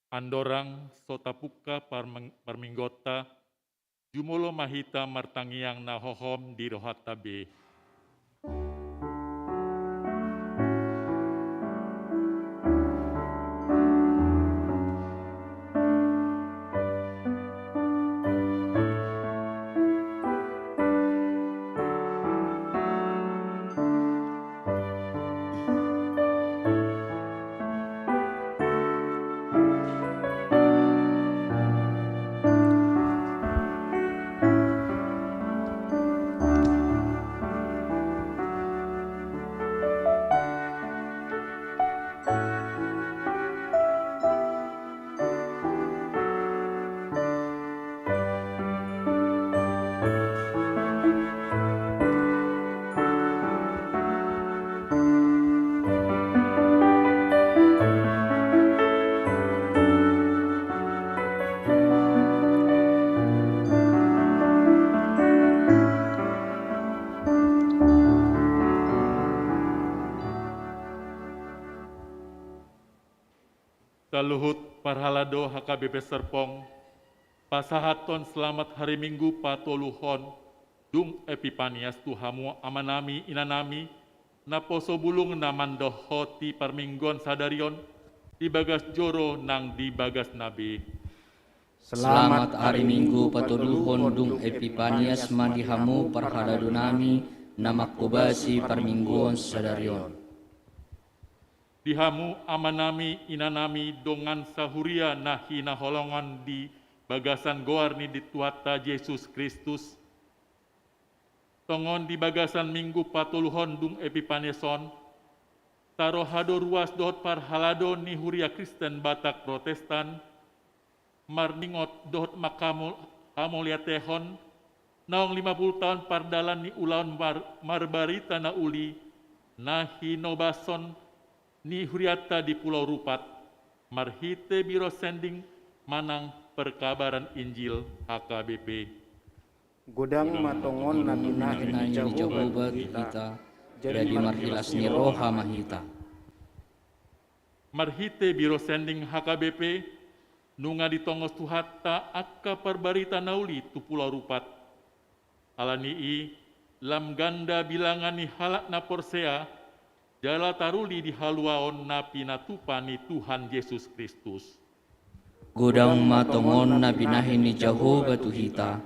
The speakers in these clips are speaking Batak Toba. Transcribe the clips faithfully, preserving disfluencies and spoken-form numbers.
Andorang so tapungka parmeng-, parmingguonta, jumolo ma hita martangiang na hohom di rohanta be. Saluhut parhalado H K B P Serpong, pasahathon selamat hari Minggu patoluhon dung Epipanias tu hamu amanami inanami, naposo bulung na mandohoti parmingguon sadari on, di bagas joro nang di bagasna be. Selamat hari Minggu patoluhon dung Epipanias ma di hamu parhaladonami na manghobasi parmingguon sadari on. Di hamu amanami inanami dongan sahuria na hinaholongan di bagasan goar ni di Tuhanta Jesus Kristus. Tongon di bagasan Minggu patoluhon dung Epipanias on, taroha do ruas dohot parhalado ni Huria Kristen Batak Protestan, marningot dohot manghamauliatehon naung lima pulu taon pardalan ni ulaon mar-, marbarita na uli na hinobashon ni hurianta di Pulau Rupat, marhite Biro Sending manang Perkabaran Injil H K B P. Godang ma tongon na binahen ni Jahowa tu hita, jadi marhilas ni roha ma hita. Marhite Biro Sending H K B P, nunga ditongos Tuhanta angka parbarita na uli tu Pulau Rupat. Ala ni i, lam ganda bilangan ni halak na porsea, jala taruli di haluaon na pinatupa ni Tuhan Jesus Kristus. Godang ma tongon na binahen ni Jahowa tu hita,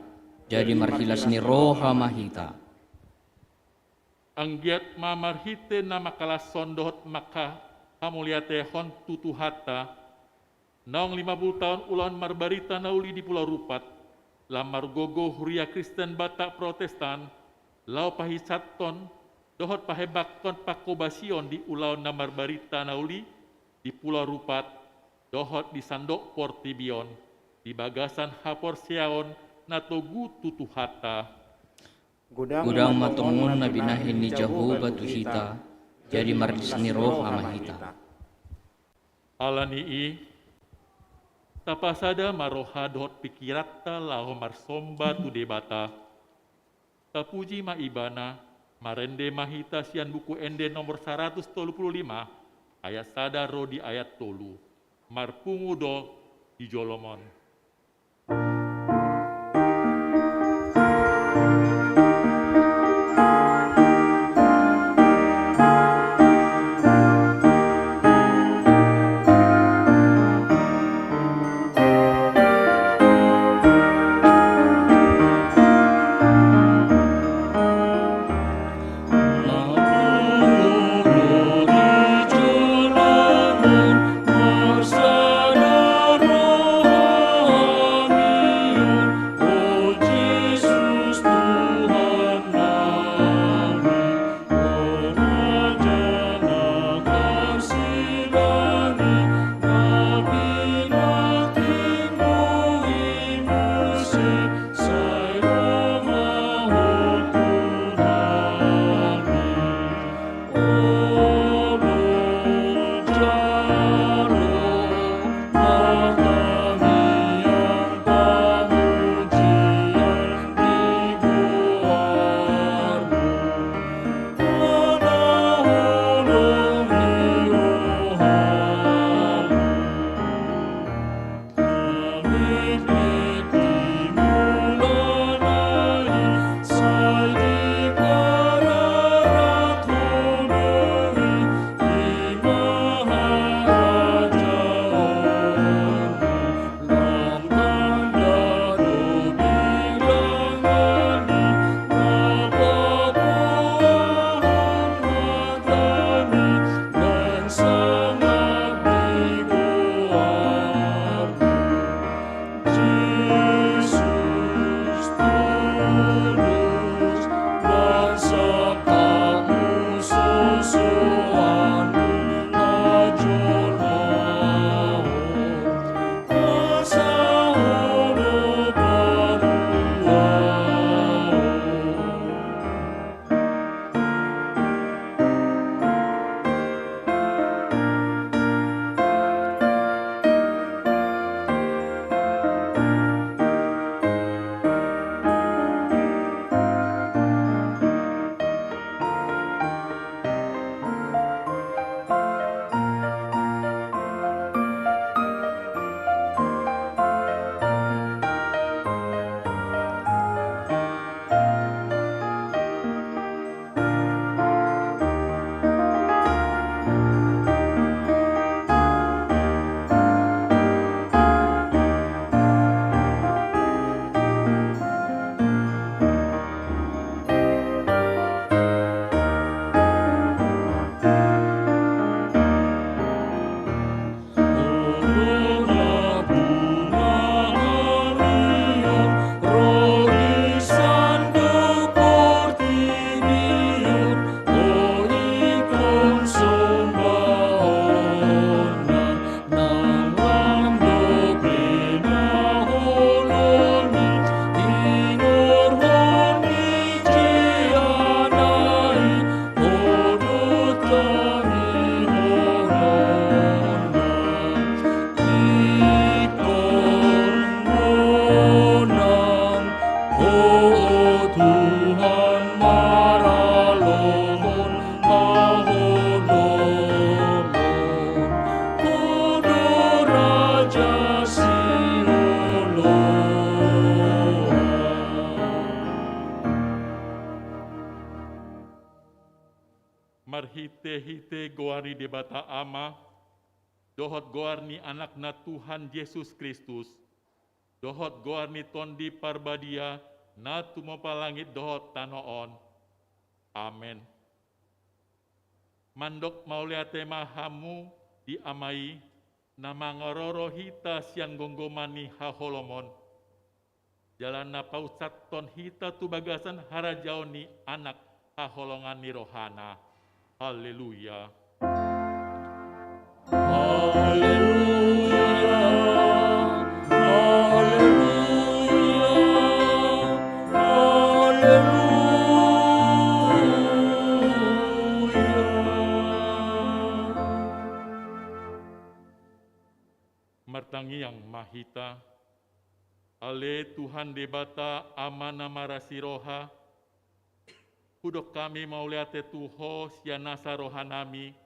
jadi marhilas ni roha ma hita. Anggiat ma marhite na mangkalashon dohot manghamauliatehon tu Tuhanta, naung lima pulu taon ulaon marbarita na uli di Pulau Rupat, lam margogo Huria Kristen Batak Protestan, laho pahisathon dohot pahembangkon panghobasion di ulaon na marbarita na uli di Pulau Rupat, dohot di sandok portibi on, di bagasan haporseaon na togu tu Tuhanta. Godang ma tongon na binahen ni Jahowa tu hita, jadi marhilas ni roha ma hita. Ala ni i, tapasada ma roha dohot pingkiranta laho marsomba tu Debata. Tapuji ma Ibana, marende ma hita sian Buku Ende nomor saratus tolu pulu lima, ayat sada ro di ayat tolu. Marpungu do di jolom on. Marhite-hite goar ni Debata Ama, dohot goar ni Anakna Tuhan Jesus Kristus, dohot goar ni Tondi Parbadia, na tumompa langit dohot tano on. Amen. Mandok mauliate ma hamu di Ama i, na mangaroro hita sian gomgoman ni haholomon, jala na paunsathon hita tu bagasan harajaon ni Anak haholongan ni rohana. Haleluya. Haleluya, haleluya, haleluya. Martangiang ma hita. Ale Tuhan Debata, Ama na marasi roha, hudok hami mauliate tu Ho sian nasa rohanami,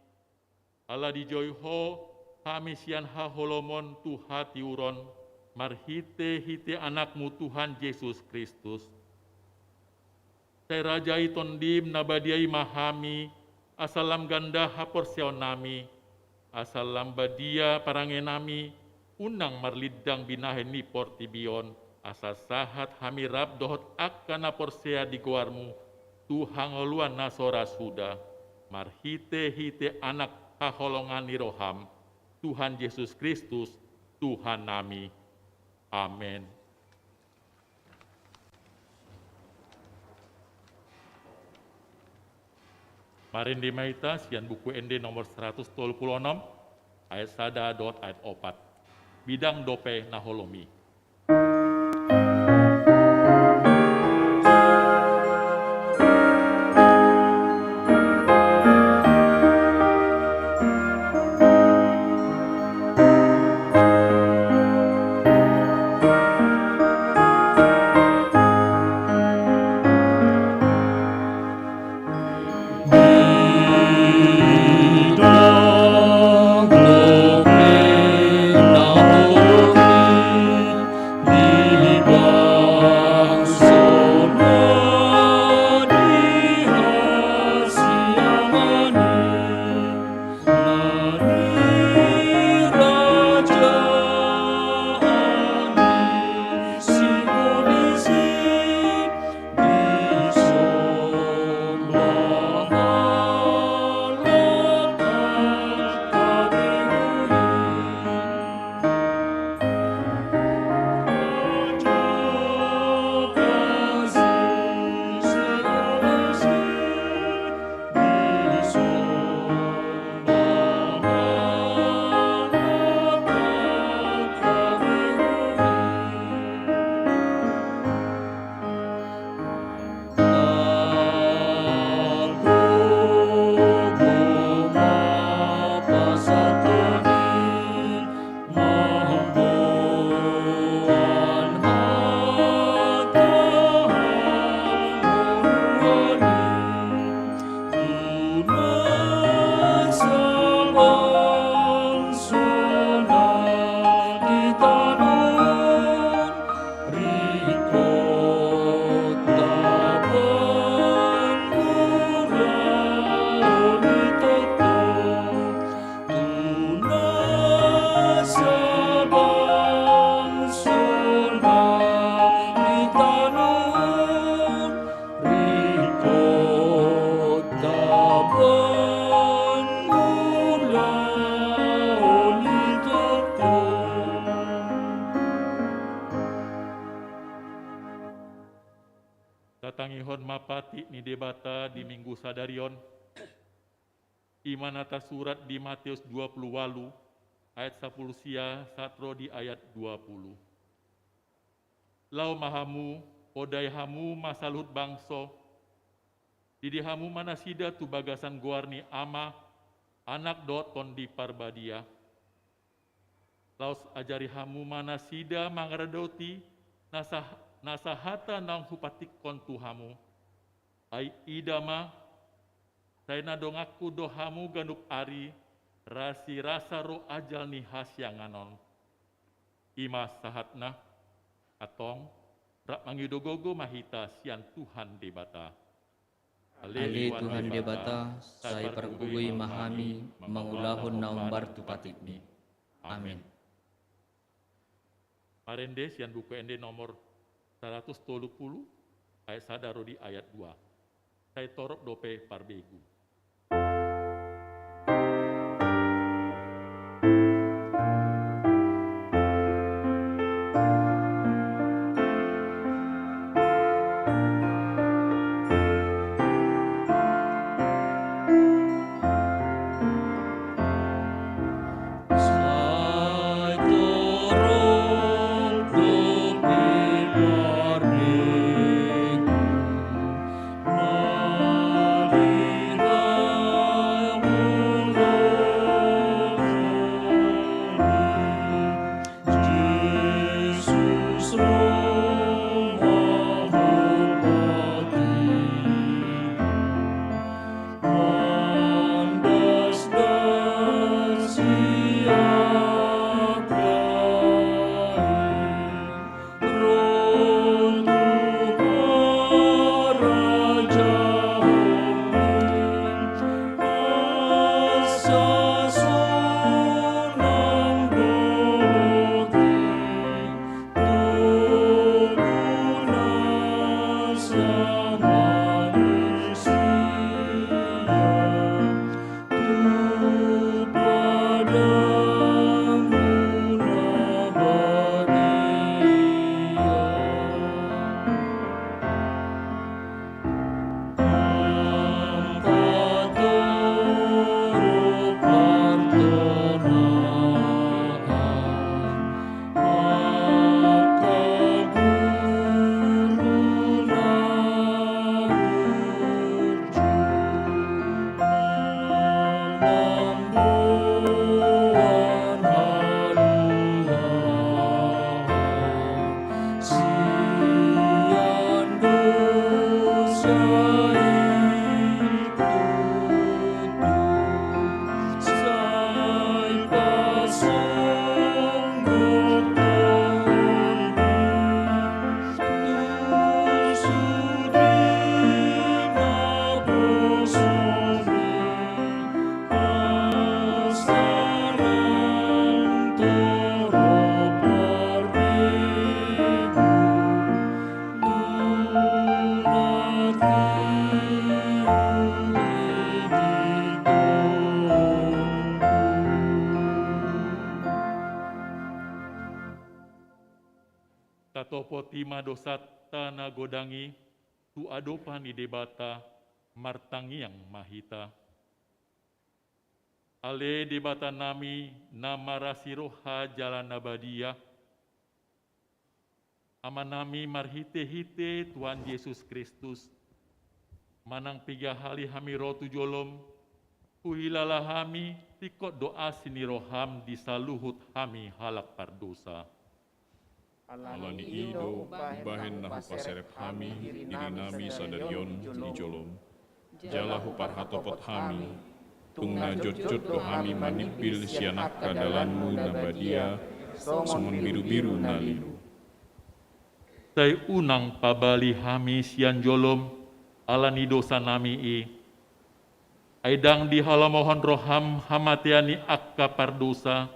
ala dijou Ho hami sian haholomon tu hatiuron, marhite-hite Anakmu Tuhan Jesus Kristus. Sai raja i Tondim na badia i ma hami, asa lam ganda haporseaonnami, asa lam badia parangenami, unang marlindang binahen ni portibi on, asa sahat hami rap dohot angka na porsea di goarmu, tu hangoluan na so ra suda, marhite-hite Anak haholongan ni roham, Tuhan Jesus Kristus, Tuhannami. Amen. Marende ma hita sian Buku Ende nomor saratus tolu pulu onom, ayat sada dohot ayat opat. Bidang dope na holom i. Tatangihon ma patik ni Debata di Minggu sadari on. I ma na tasurat di Mateus dua pulu ualu, ayat sapulu sia sahat ro di ayat dua pulu. Laho ma hamu, podai hamu ma saluhut bangso, didi hamu ma nasida tu bagasan goar ni Ama, Anak dohot Tondi Parbadia. Laos ajari hamu ma nasida mangaradoti nasa, nasa hata naung hupatikkon tu hamu. Ai ida ma, sai na donganku do hamu ganup ari, rasirasa ro ajal ni hasiangan on. I ma sahatna. Antong, rap mangido gogo ma hita sian Tuhan Debata. Ale Tuhan Debata, sai pargogoi ma hami mangulahon na hombar tu patikMi. Amen. Marende sian Buku Ende nomor saratus tolu pulu, ayat sada ro di ayat dua. Sai torop dope parbegu. Tatopoti ma dosanta na godang i tu adopan ni Debata, martangiang ma hita. Ale Debata nami na marasi roha jala na badia, Ama nami marhite-hite Tuhan Jesus Kristus, manang piga hali hami ro tu jolom, huhilala hami ringkot do asi ni roham di saluhut hami halak pardosa. Ala ni i do umbahen na hupaserep hami diri nami sadari on di jolom, jala huparhatopot hami, tung na jotjot do hami manimpil sian angka dalanmu na badia, songon birubiru na lilu. Sai unang pabali hami sian jolom ala ni dosa nami i, ai ndang dihalomohon roham hamatean ni angka pardosa,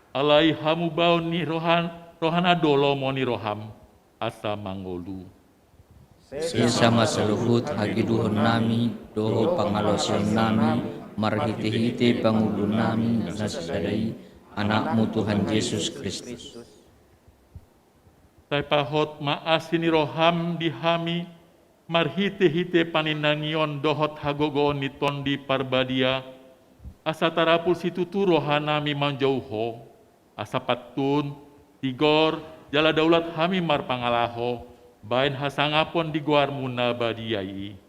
alai hamubaon ni roha, roha na do lomo ni roham, asa mangolu. Sesa ma saluhut hagiluhon nami dohot pangalaosion nami, marhite-hite pangulu nami na sasada i, Anakmu Tuhan Jesus Kristus. Sai pahot ma asi ni roham di hami, marhite-hite panindangion dohot hagogoon ni Tondi Parbadia, asa tarapul situtu roha nami manjou Ho, asa pantun, tigor, jala daulat hami marpangalaho, baen hasangapon di goarmu na badia i.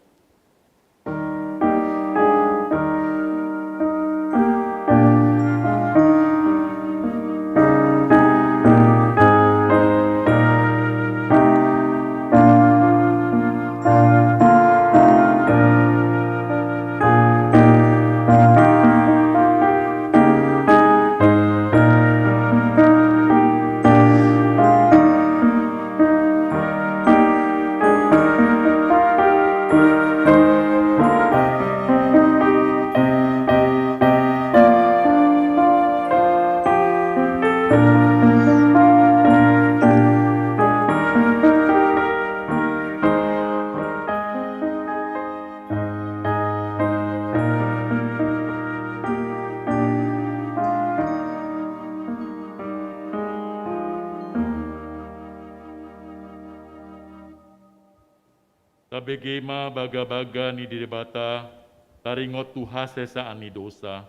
Bege ma bagabaga ni Debata, taringot tu hasesaan ni dosa.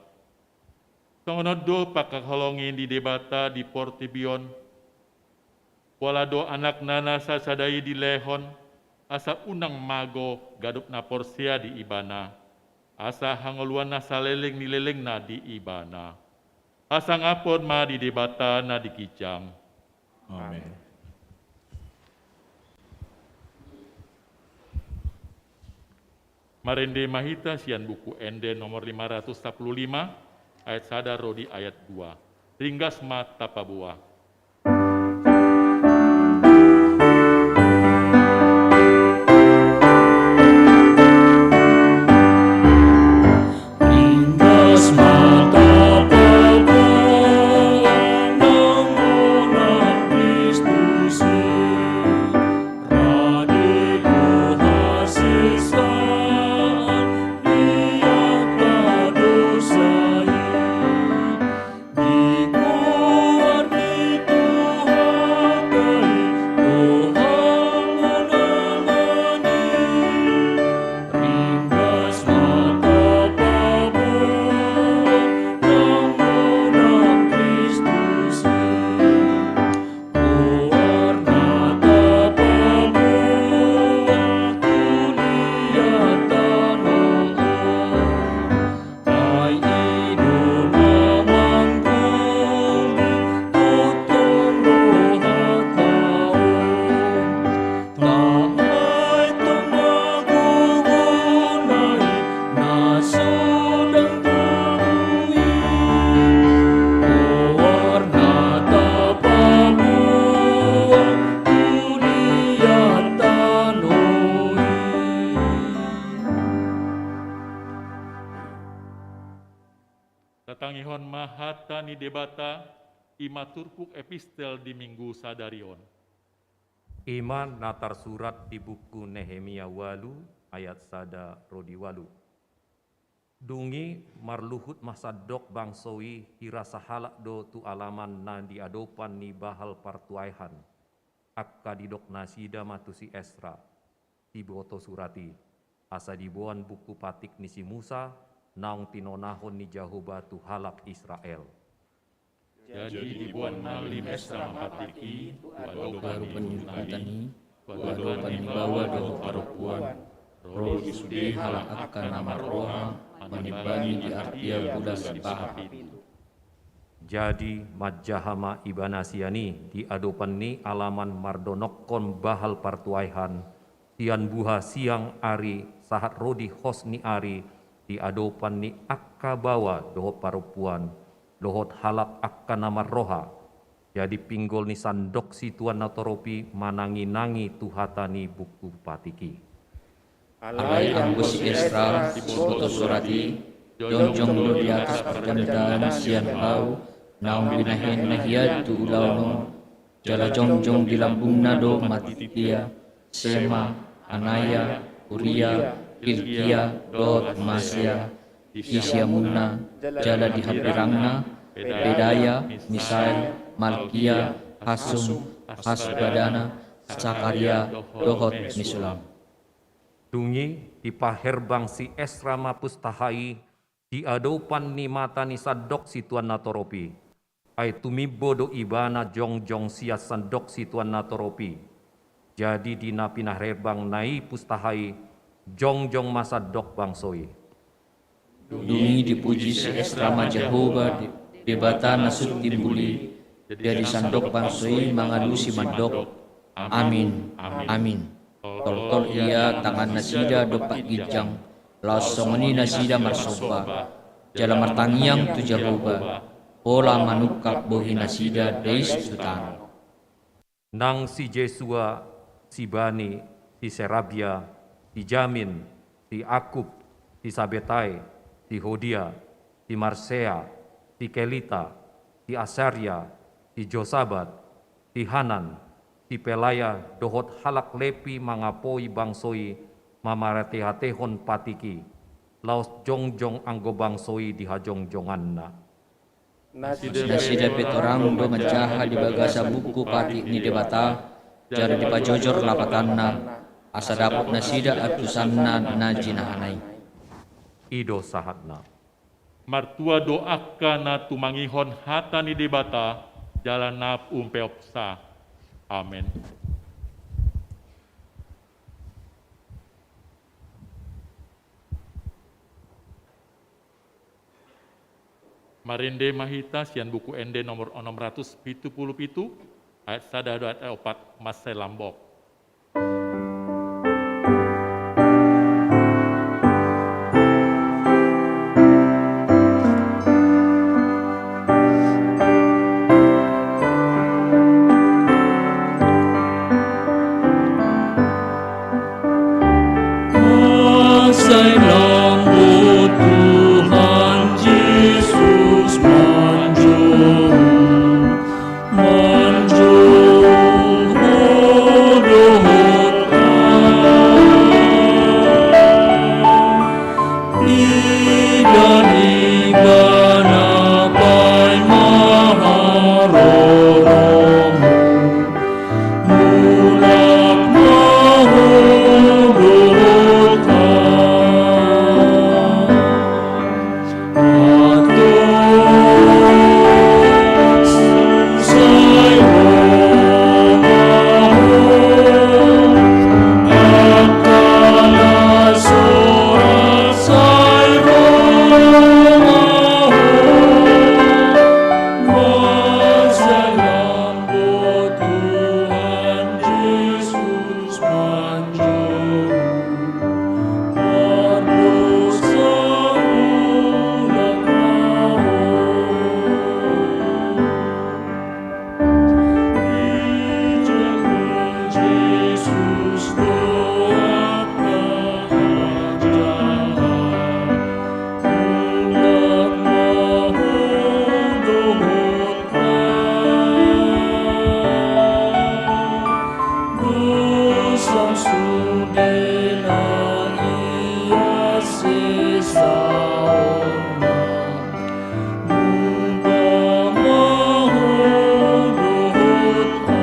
Songon on do pangkaholongi ni Debata di portibi on. Pola do Anakna na sasada i dilehon, asa unang mago ganup na porsea di Ibana, asa hangoluan na saleleng ni lelengna di Ibana. Hasangapon ma di Debata na di ginjang. Amen. Marende ma hita sian Buku Ende nomor lima ratus sapuluh lima, ayat sada ro di ayat dua. Ringgas ma tapaboa. Ringgas ma tapaboa nang Kristus i. Rade do hasesaan di angka dosa i. Di goar ni Tuhanta i do hamonangan i. Ringgas ma tapaboa nang Kristus i. Goar na tapaboa tu liat tano on. Ai i do na manggomgom tongtong rohanta on. Tahe tong na gogona i na so ndang tabo i. Goar na tapaboa tu liat tano i. Tatangihon ma hata ni Debata, i ma turpuk epistel di Minggu sadari on. I ma na tarsurat di buku Nehemia ualu ayat sada ro di ualu. Dung i marluhut ma sandok bangso i hira sahalak do tu alaman na di adopan ni bahal partuaehan. Angka didok nasida ma tu si Esra, siboto surat i, asa diboan buku patik ni si Musa, naung tinonahon ni Jahowa tu halak Israel. Jadi diboan ma lim Esra ma patik i tu adopan ni huta i, tu adopan ni baoa dohot parompuan, ro di sude halak angka na marroha manimbangi di artia bulan sipaha pitu. Jadi manjaha ma ibana sian i di adopan ni alaman mardonokkon bahal partuaehan, sian buha siang ari sahat ro di hos ni ari, di adopan ni angka baoa dohot parompuan, dohot halak angka na marroha. Jadi pinggol ni sandok situan na torop i mananginangi tu hata ni buku patik i. Alai anggo si Esra, siboto surat i, jongjong do di atas parjamdaanna sian hau, naung binahenna hian tu ulaon on, jala jongjong di lambungna do Matittia, Sema, Anaya, Uria, Hilkia, dohot Maseya, di siamunna, jala di hambirangna, Pedaya, Misael, Malkia, Hasum, Hasbadana, Sakaria, dohot Mesulam. Dung i dipaherbang si Esra ma pustaha i di adopan ni mata ni sandok situan na torop i. Ai tumimbo do ibana jongjong sian sandok situan na torop i. Jadi di na pinaherbangna i pustaha i, jongjong ma sandok bangso i. Dung i dipuji si Esra ma Jahowa, Debata na sun timbul i, jadi sandok bangso i mangalusi mandok: Amin, amin. Toltol ia tangan nasida dompak ginjang, laos songon i nasida marsomba, jala martangiang tu Jahowa, pola manungkap bohi nasida dais tu tano. Nang si Jesua, si Bani, si Serabia, si Jamin, si Akub, si Sabetai, si Hodia, si Marsea, si Kelita, si Asaria, si Josabat, si Hanan, si Pelaya dohot halak Lepi mangapoi bangso i mamarateatehon patik i, laos jongjong anggo bangso i di hajongjonganna. Nasida pe torang do manjaha di bagasan buku patik ni Debata, jala dipajojor lapatanna. asa dapot nasida antusanna na jinahana i. I do sahatna. Martua do angka na tumangihon hata ni Debata jala na umpeopsa. Amen. Marende ma hita sian Buku Ende nomor onom ratus pitu pulu pitu, ayat sada dohot ayat opat, mansai lambok. Sai lambok Tuhan Jesus manjou, manjou dohot au. Ida Ibana paima haroromu. Mulak ma ho dohot au. Atung sai ro ma ho, angka na sorat sai ro ma ho. Mansai lambok Tuhan Jesus manjou, pardosa mulak ma ho. Dijangkon Jesus do angka hajahan, mulak ma ho dohot au. Dosam sude na ias sesaonma, mulak ma ho dohot au.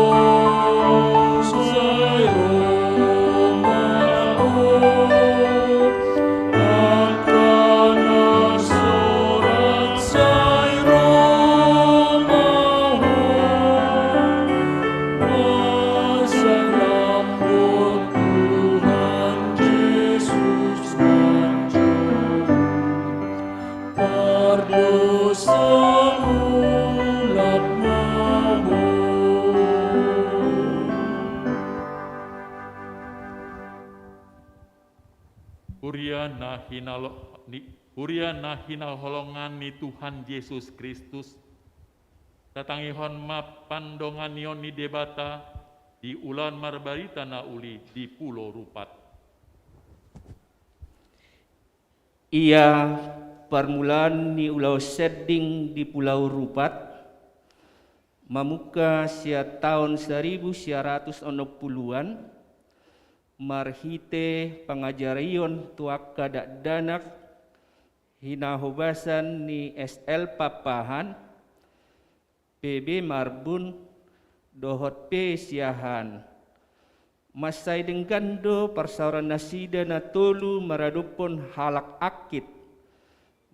Atung sai ro ma ho, angka na sorat sai ro ma ho. Mansai lambok Tuhan Jesus manjou, pardosa mulak ma ho. Huria na hinalo-, ni, huria na hinaholongan ni Tuhan Jesus Kristus, tatangihon ma pandonganion ni Debata di ulaon marbarita na uli di Pulo Rupat. Ia parmulaan ni ulaon sending di Pulau Rupat, mamungka sian taon saribu sia ratus onom puluan, marhite pangajarion tu angka dakdanak hinahobasan ni S L Pakpahan, P B Marbun, dohot P Siahaan. Mansai denggan do parsaoran nasida na tolu maradophon halak angkit.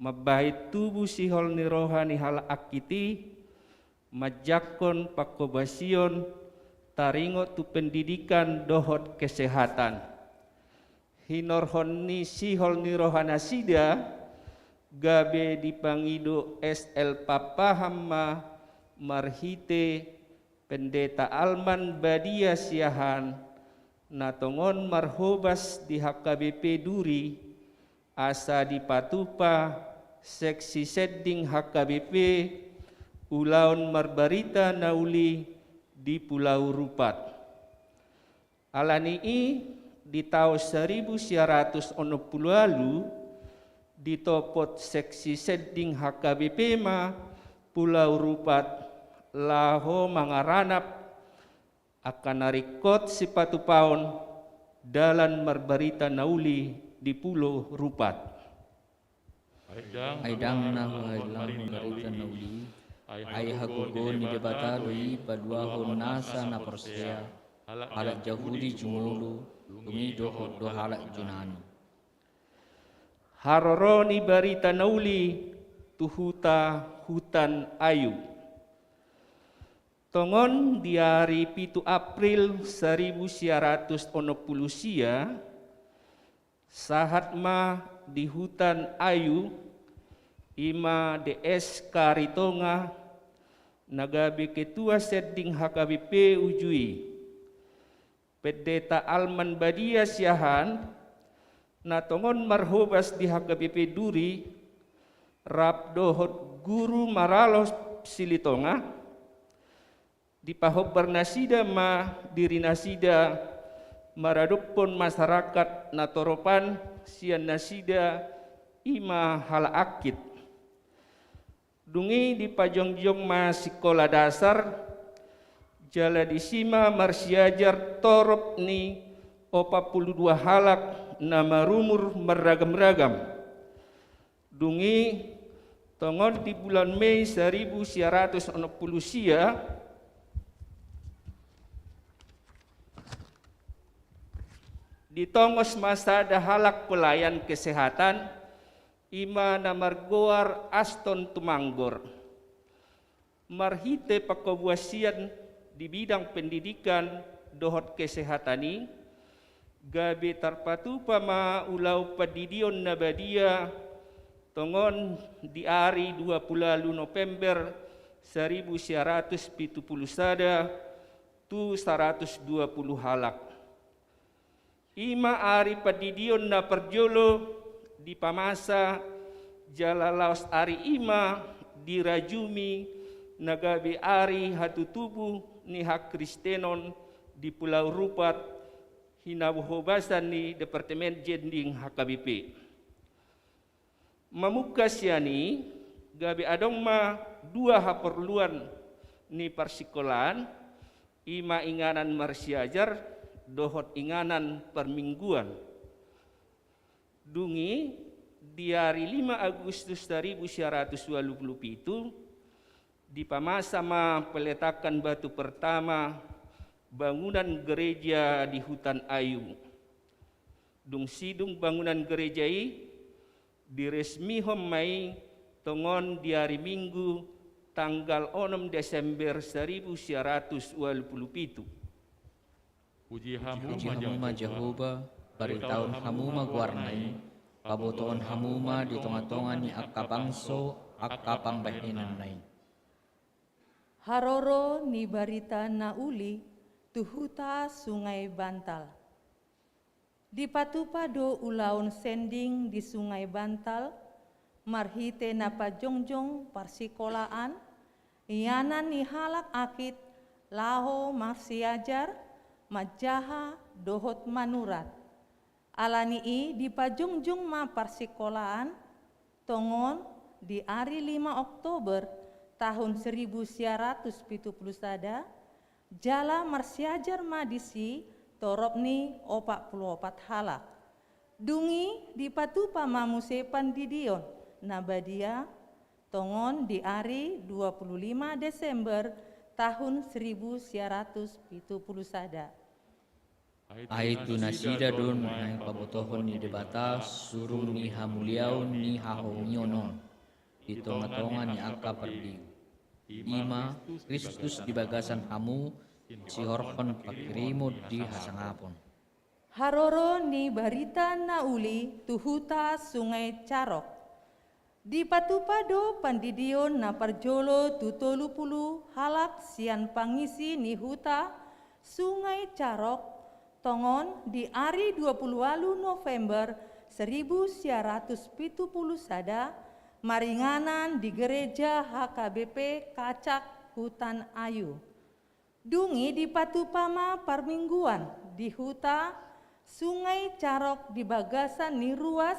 Mambahen tubu sihol ni roha ni halak angkit i, manjangkon panghobasion taringot tu pendidikan dohot kesehatan. Hinorhon ni sihol ni roha nasida, gabe dipangido S L Pakpahan ma marhite Pendeta Alman Badia Siahaan, na tongon marhobas di H K B P Duri, asa dipatupa seksi sending H K B P ulaon marbarita na uli di Pulau Rupat. Ala ni i, di taon saribu sia ratus onom pulu ualu, ditopot seksi sending H K B P ma Pulau Rupat laho mangaranap angka na ringkot sipatupaon dalan marbarita na uli di Pulo Rupat. Ai ndang na huhahilang marbarita na uli i, Ai hagogoon ni Debata do i paduahon nasa na porsea, halak Jahudi jumolo, dung i dohot do halak Junani. Haroro ni barita na uli tu huta Hutan Ayu. Tongon di ari pitu April saribu sia ratus onom pulu sia, sahat ma di Hutan Ayu, i ma D S Karitonga, na gabe ketua sending H K B P uju i, Pendeta Alman Badia Siahaan, na tongon marhobas di H K B P Duri, rap dohot guru Maralo Silitonga, dipahombar nasida ma diri nasida maradophon masyarakat na torop an sian nasida, i ma halak angkit. Dung i dipajongjong ma sikola dasar, jala disi ma marsiajar torop ni opat pulu dua halak na marumur marragam-ragam. Dung i, tongon di bulan Mei saribu sia ratus onom pulu sia, ditongos ma sada halak pelayan kesehatan, i ma na margoar Aston Tumanggor. Marhite pangkomuasian di bidang pendidikan dohot kesehatan i, gabe tarpatupa ma ulaon pandidion na badia, tongon di ari dua pulu ualu November saribu sia ratus pitu pulu sada, tu saratus dua pulu halak. I ma ari pandidion na parjolo dipamasa, jala laos ari i ma dirajumi na gabe ari hatutubu ni hakristenon di Pulau Rupat, hinahobasan ni Departemen Sending H K B P. Mamungka sian i, gabe adong ma dua haporluan ni parsikolaan, i ma inganan marsiajar dohot inganan parmingguan. Dung i, di ari lima Agustus saribu sia ratus ualu pulu pitu, dipamasa ma peletakan batu pertama bangunan gereja di Hutan Ayu. Dung sidung bangunan gereja i, diresmihon ma i tongon di ari Minggu tanggal onom Desember saribu sia ratus ualu pulu pitu. Puji hamu ma Jahowa, paritahon hamu ma goarna i, pabotohon hamu ma di tonga-tonga ni angka bangso angka pambahenanna i. Haroro ni barita na uli tu huta Sungai Bantal. Dipatupa do ulaon sending di Sungai Bantal, marhite na pajongjong parsikolaan, ianan ni halak angkit laho marsiajar, manjaha dohot manurat. Ala ni i dipajongjong ma parsikolaan, tongon di ari lima Oktober tahun seribu sia ratus pitu pulu sada, jala marsiajar ma disi torop ni opat pulu opat halak. Dung i dipatupa ma muse pandidion na badia, tongon di ari dua pulu lima Desember tahun seribu sia ratus pitu pulu sada. Ai tu nasida do naeng pabotohon ni Debata surung ni hamuliaon ni hahomion on di tonga-tonga ni angka parbegu. I ma Kristus di bagasan hamu, sihorhon panghirimon di hasangapon. Haroro ni barita na uli tu huta Sungai Carok. Dipatupa do pandidion na parjolo tu tolu pulu halak sian pangisi ni huta Sungai Carok, tongon di ari dua pulu ualu November seribu sia ratus pitu pulu sada, maringanan di gereja H K B P Kacak Hutan Ayu. Dung i dipatupa ma parmingguan di huta Sungai Carok di bagasan ni ruas,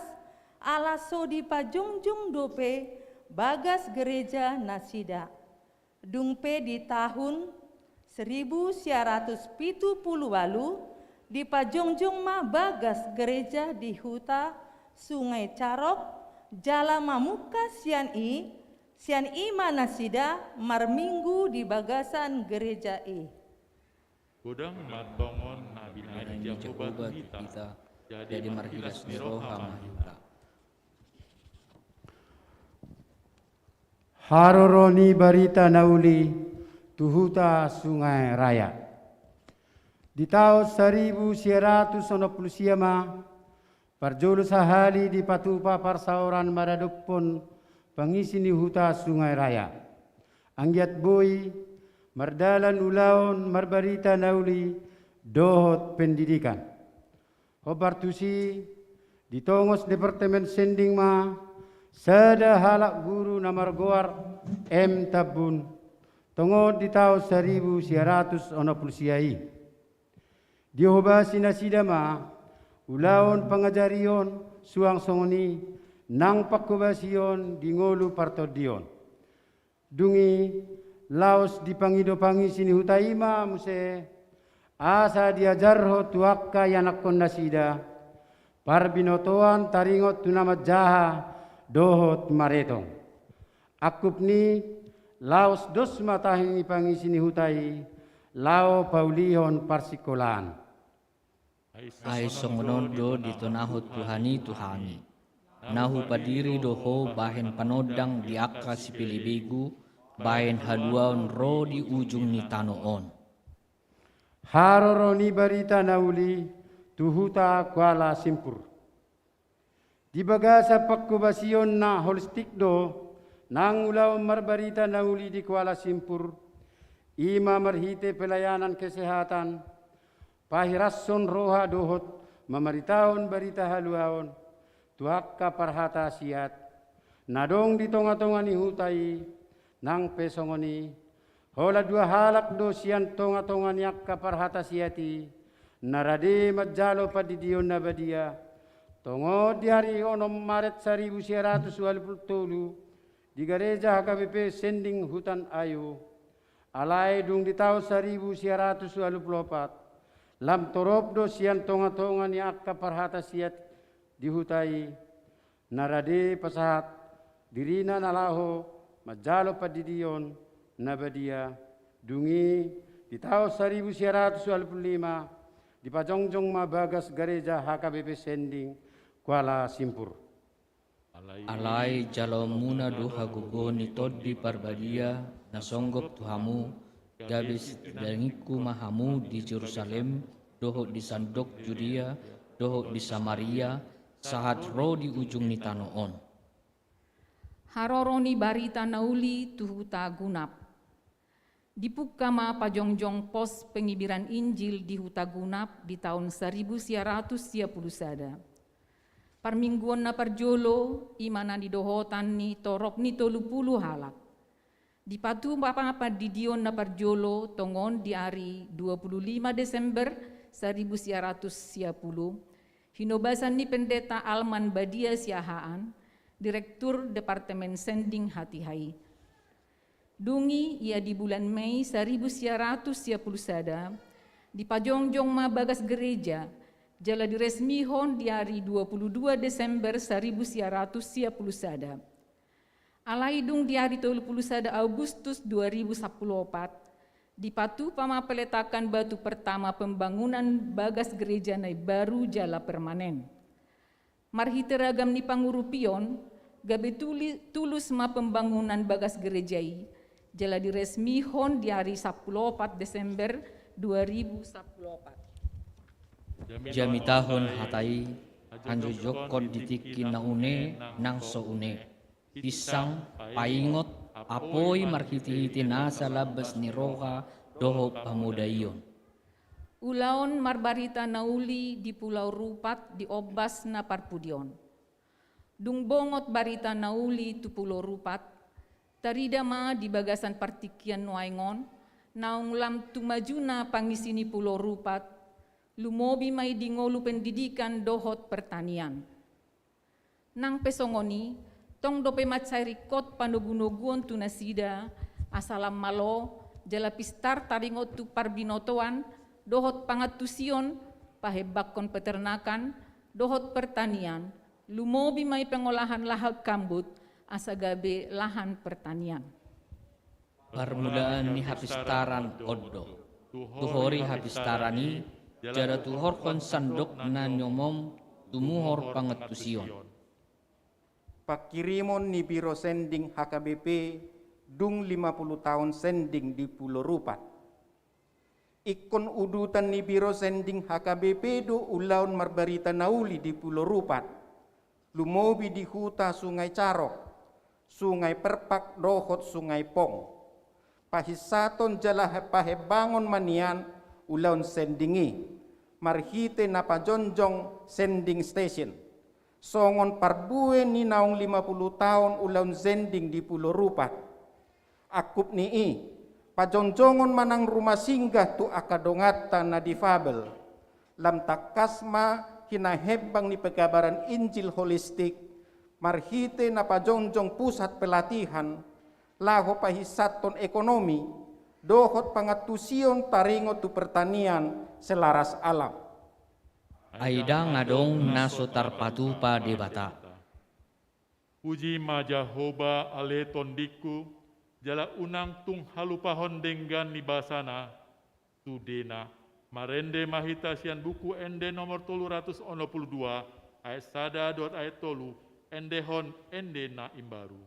ala so dipajongjong dope bagas gereja nasida. Dung pe di tahun seribu sia ratus pitu pulu ualu, dipajongjong ma bagas gereja di huta Sungai Carok, jala mamungka sian i Sian i ma nasida marminggu di bagasan gereja i. Godang ma tongon na binahen ni Jahowa tu hita, jadi marhiras ni roha ma hita. Haroro ni barita na uli tu huta Sungai Raya. Di taon saribu sia ratus onom pulu sia ma parjolo sahali dipatupa parsaoran maradophon pangisi ni huta Sungai Raya. Anggiat boi mardalan ulaon marbarita na uli dohot pendidikan. Hombar tusi, ditongos Departemen Sending ma sada halak guru na margoar M Tambun, tongon di taon saribu sia ratus onom pulu sia i. Dihobasi nasida ma ulaon pangajarion suang songon i nang panghobasion di ngolu partondion. Dung i laos dipangido pangisi ni huta i ma muse, asa diajarhon tu angka ianakhon nasida parbinotoan taringot tu na manjaha dohot maretong. Angkup ni, laos dos ma tahi ni pangisi ni huta i laho paulihon parsingkolaan. Ai songon on do ditonahon Tuhan i tu hami. Na hupadiri do ho bahen panondang di angka sipelebegu, bahen haluaon ro di ujung ni tano on. Haroro ni barita na uli tu huta Kuala Simpur. Di bagasan panghobasion na holistik do nang ulaon marbarita na uli di Kuala Simpur, i ma marhite pelayanan kesehatan, pahirashon roha dohot mamaritahon barita haluaon tu angka parhata siat na adong di tongatonga ni huta i. Nang pe songon i, holan dua halak do sian tongatonga ni angka parhata siat i na rade manjalo pandidion na badia, tongon di ari onom Maret saribu sia ratus ualu pulu tolu, di gareja H K B P Sending Hutan Ayu. Alai dung di taon saribu sia ratus ualu pulu opat, lam torop do sian tongatonga ni angka parhata siat di huta i na rade pasahat dirina na laho manjalo pandidion na badia. Dung i, di taon saribu sia ratus ualu pulu lima, dipajongjong ma bagas gareja H K B P Sending Kuala Simpur. Alai jaloonmuna do hagogoon ni Tondi Parbadia na songgop tu hamu, gabe sitindangingku ma hamu di Jerusalem, dohot di sandok Judea, dohot di Samaria, sahat ro di ujung ni tano on. Haroro ni barita na uli tu huta Gunap. Dipungka ma pajongjong pos pengibiran Injil di huta Gunap di taon saribu sia ratus sia pulu sada. Parmingguon na parjolo, i ma na nidohotan ni torop ni tolu pulu halak. Dipatupa ma pandidion na parjolo tongon di ari dua pulu lima Desember saribu sia ratus sia pulu, hinobasan ni Pendeta Alman Badia Siahaan, Direktur Departemen Sending Hatiha i. Dung i, ia di bulan Mei saribu sia ratus sia pulu sada, dipajongjong ma bagas gareja, jala diresmihon di ari dua pulu dua Desember saribu sia ratus sia pulu sada. Alai dung di ari tolu pulu sada Agustus dua ribu sampulu opat, dipatupa ma peletakan batu pertama pembangunan bagas gareja na imbaru jala permanen. Marhite ragam ni pangurupion, gabe tuli-, tulus ma pembangunan bagas gareja i, jala diresmihon di ari sampulu opat Desember dua ribu sampulu opat. Jamitahon hata i, anjojokkon di tingki na une nang so une. Pinsang, paingot, apoi marhitehite nasa lambas ni roha dohot pamodaion. Ulaon marbarita na uli di Pulau Rupat di ombas na parpudi on. Dung bongot barita na uli tu Pulau Rupat, tarida ma di bagasan partingkian nuaeng on, naung lam tu majuna pangisi ni Pulau Rupat, lumobi ma i di ngolu pendidikan dohot pertanian. Nang pe songon i, tong dope mansai ringkot panogunoguon tu nasida, asa lam malo, jala pistar taringot tu parbinotoan, dohot pangantusion, pahembangkon peternakan, dohot pertanian, lumobi ma i pengolahan lahan gambut, asa gabe lahan pertanian. Parmulaan ni hapistaran on do. Tuhori hapistaran i, jala tuhorhon sandok na niomom tumuhor pangantusion. Pangkirimon ni Biro Sending H K B P dung lima puluh taon sending di Pulo Rupat. Ingkon udutan ni Biro Sending H K B P do ulaon marbarita na uli di Pulo Rupat, lumobi di huta Sungai Carok, Sungai Perpak dohot Sungai Pong. Pahinsaton jala pahembangon ma nian ulaon sending i, marhite na pajongjong sending station. Songon parbue ni naung lima puluh taon ulaon sending di Pulo Rupat. Angkup ni i, pajongjongon ma nang rumah singgah tu angka donganta na difabel. Lam tangkas ma hinahembang ni pekabaran Injil holistik, marhite na pajongjong pusat pelatihan, laho pahinsathon ekonomi, dohot pangantusion taringot tu pertanian selaras alam. Ai ndang adong na so tarpatupa Debata. Puji ma Jahowa ale tondingku, jala unang tung halupahon denggan ni basana, sudena. Marende ma hita sian buku ende nomor tolu ratus onom puluh dua, ayat sada dohot ayat tolu, endehon ende na imbaru.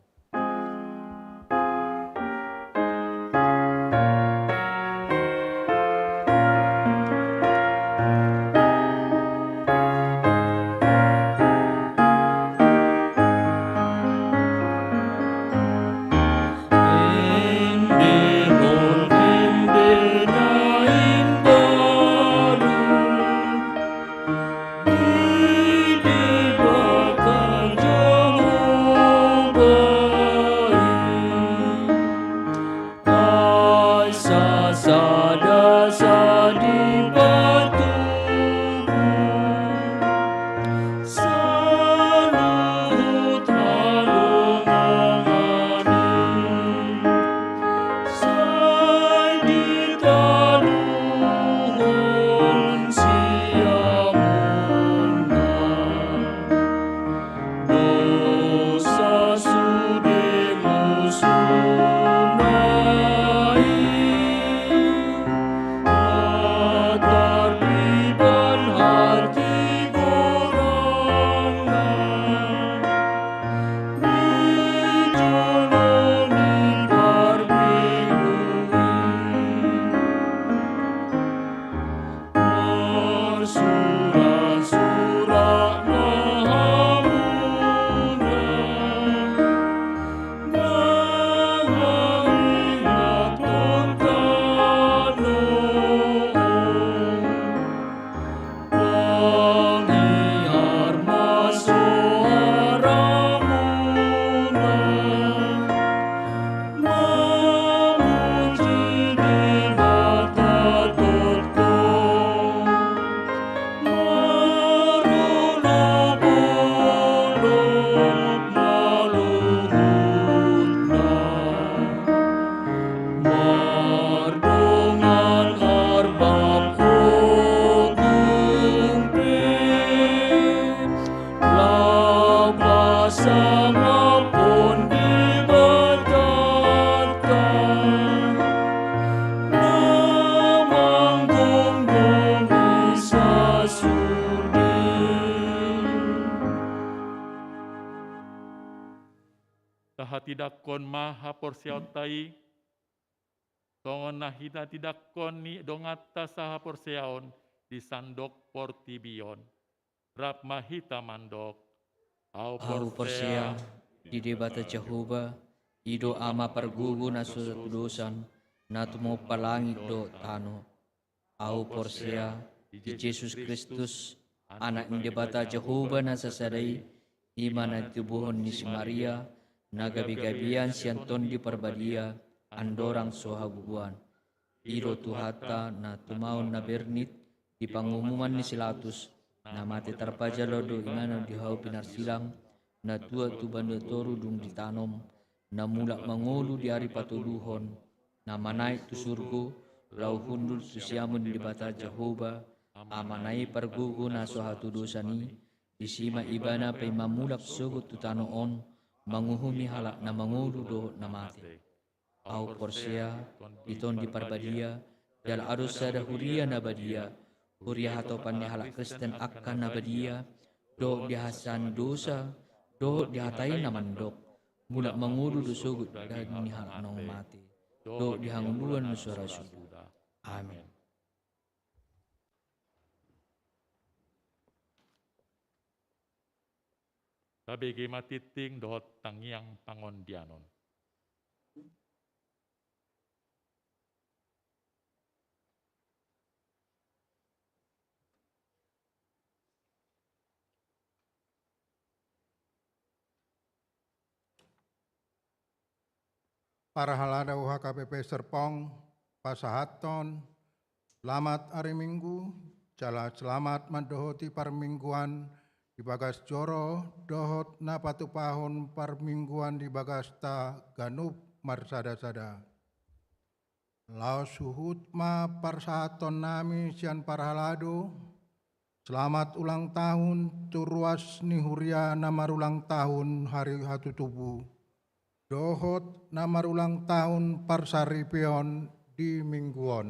Tahatindangkon ma haporseaonta i, songon na hinatindangkon ni donganta sahaporseaon di sandok portibi on. Rap ma hita mandok. Ahu porsea di Debata Jahowa, i do Ama pargogo na so hatudosan, na tumompa langit dohot tano. Ahu porsea di Jesus Kristus, Anak ni Debata Jahowa na sasada i, i ma na ditubuhon ni si Maria, na gabegabean sian Tondi Parbadia, andorang so habubuan. I do Tuhanta na tumaon na bernit di pangumuman ni si Latus, na mate tarpajalo do ibana di hau pinarsilang, na tuat tu banua toru dung ditanom, na mulak mangolu di ari patoluhon, na manaek tu surgo, laho hundul tu siamun ni Debata Jahowa, Amana i pargogo na so hatudosan i, disi ma ibana paima mulak sogot tu tano on, manguhumi halak na mangolu dohot na mate. Ahu porsea di Tondi Parbadia, jala adong sada huria na badia, huria hatopan ni halak Kristen angka na badia, dohot di hasesaan ni dosa, dohot di hata i na mandok, mulak mangolu do sogot daging ni halak naung mate, dohot di hangoluan ni suara surgo. Amin. Tabege ma tingting dohot tangiang pangondianon. Parhalado H K B P Serpong, pasahathon selamat ari Minggu, jala selamat mandohoti parmingguan di bagas joro dohot na patupahon parmingguan di bagasta ganup marsada-sada. Laos huhut ma parsahatonnami sian parhalado, selamat ulang tahun tu ruas ni huria na marulang tahun hari hatutubu, dohot na marulang tahun parsaripeon di Minggu on.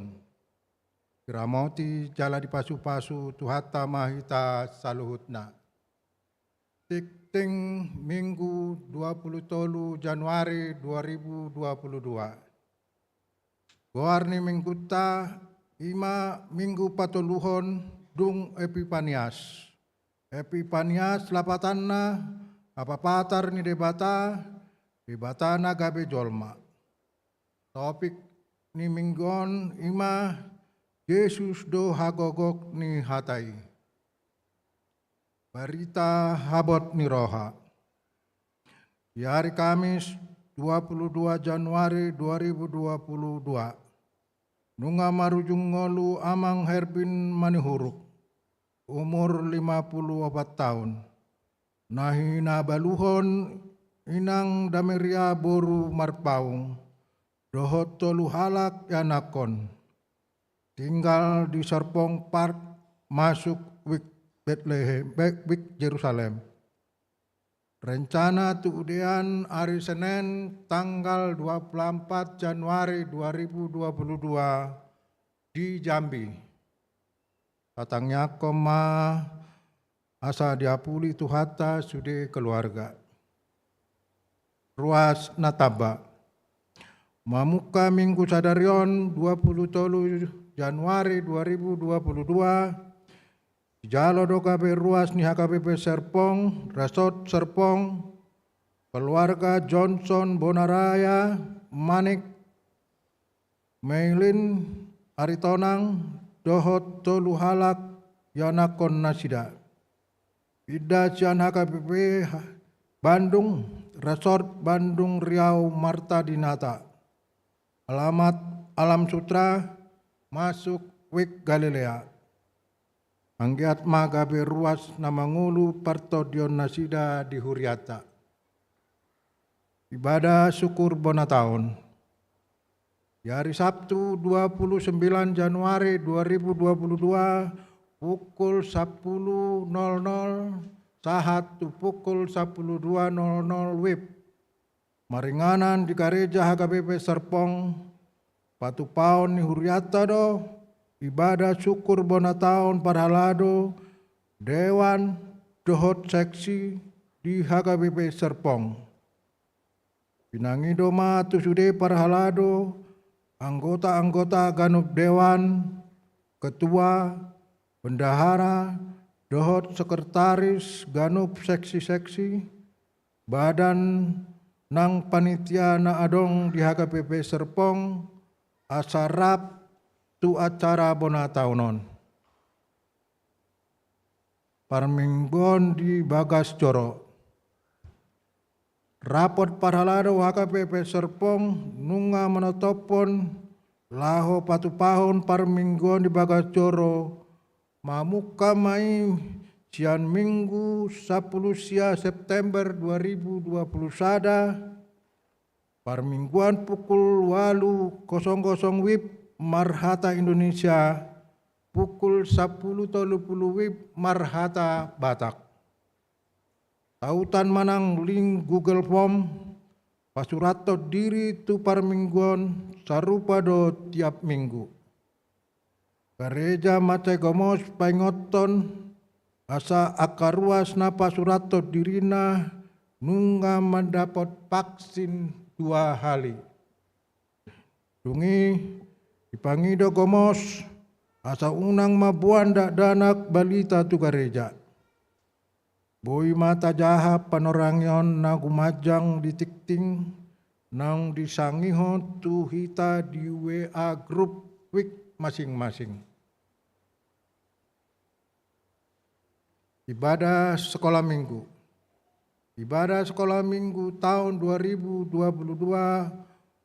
Diramoti jala dipasu-pasu Tuhanta ma hita saluhutna. Tingting Minggu dua puluh tolu Januari dua ribu dua puluh dua. Goar ni Minggunta i ma Minggu patoluhon dung Epipanias. Epipanias lapatanna, hapapatar ni Debata, Debata na gabe jolma. Topik ni Minggu on i ma Jesus do hagogok ni hata i. Barita habot ni roha. Di ari Kamis dua puluh dua Januari dua ribu dua puluh dua, nunga marujung ngolu Amang Herbin Manihuruk, umur lima puluh opat taon, na hinabaluhon inang Dameria boru Marpaung, dohot tolu halak ianakhon. Tinggal di Serpong Park, masuk Wik Betlehem, Be-, Wik Jerusalem. Rencana tu udean ari Senen tanggal dua puluh empat Januari dua ribu dua puluh dua di Jambi. Patangiangkon ma asa diapuli Tuhanta sude keluarga. Ruas na tamba. Mamungka Minggu sadari on dua puluh tolu Januari dua ribu dua puluh dua, dijalo do gabe ruas ni H K B P Serpong, Resort Serpong, keluarga Johnson Bonaraya, Manik, Meilin Aritonang, dohot tolu halak ianakhon nasida. Pinda sian H K B P Bandung, Resort Bandung Riau Marta Dinata. Alamat Alam Sutra, masuk Wik Galilea. Anggiat ma gabe ruas na mangolu partondion nasida di hurianta. Ibadah syukur bona taon. Di hari Sabtu dua puluh sembilan Januari dua ribu dua puluh dua, pukul sepuluh nol nol sahat tu pukul sepuluh dua nol nol wib. Maringanan di Gareja H K B P Serpong, patupaon ni hurianta do, ibadah syukur bona taon parhalado, dewan, dohot seksi di H K B P Serpong. Pinangido ma tu sude parhalado, anggota-anggota ganup dewan, ketua, bendahara, dohot sekretaris ganup seksi-seksi, badan nang panitia na adong di H K B P Serpong, asa rap tu acara bona taon on. Parmingguon di bagas joro. Rapot parhalado H K B P Serpong nunga manotophon laho patupahon parmingguon di bagas joro, mamungka ma i sian Minggu sapuluh sia September dua ribu dua puluh sada, parmingguan pukul ualu kosong kosong wib marhata Indonesia, pukul sapuluh tolu puluh wib marhata Batak. tautan manang link Google Form, pasurathon diri tu parmingguon, sarupa do tiap minggu. Gareja mansai gomos paingothon asa angka ruas na pasurathon dirina nunga mandapot vaksin dua hali. Dung i, dipangido gomos asa unang mamboan dakdanak balita tu gareja. Boi ma tajaha panorangion na gumanjang di tingting naung disangihon tu hita di W A grup wik masing-masing. Ibadah Sekolah Minggu. Ibadah Sekolah Minggu taon dua ribu dua puluh dua,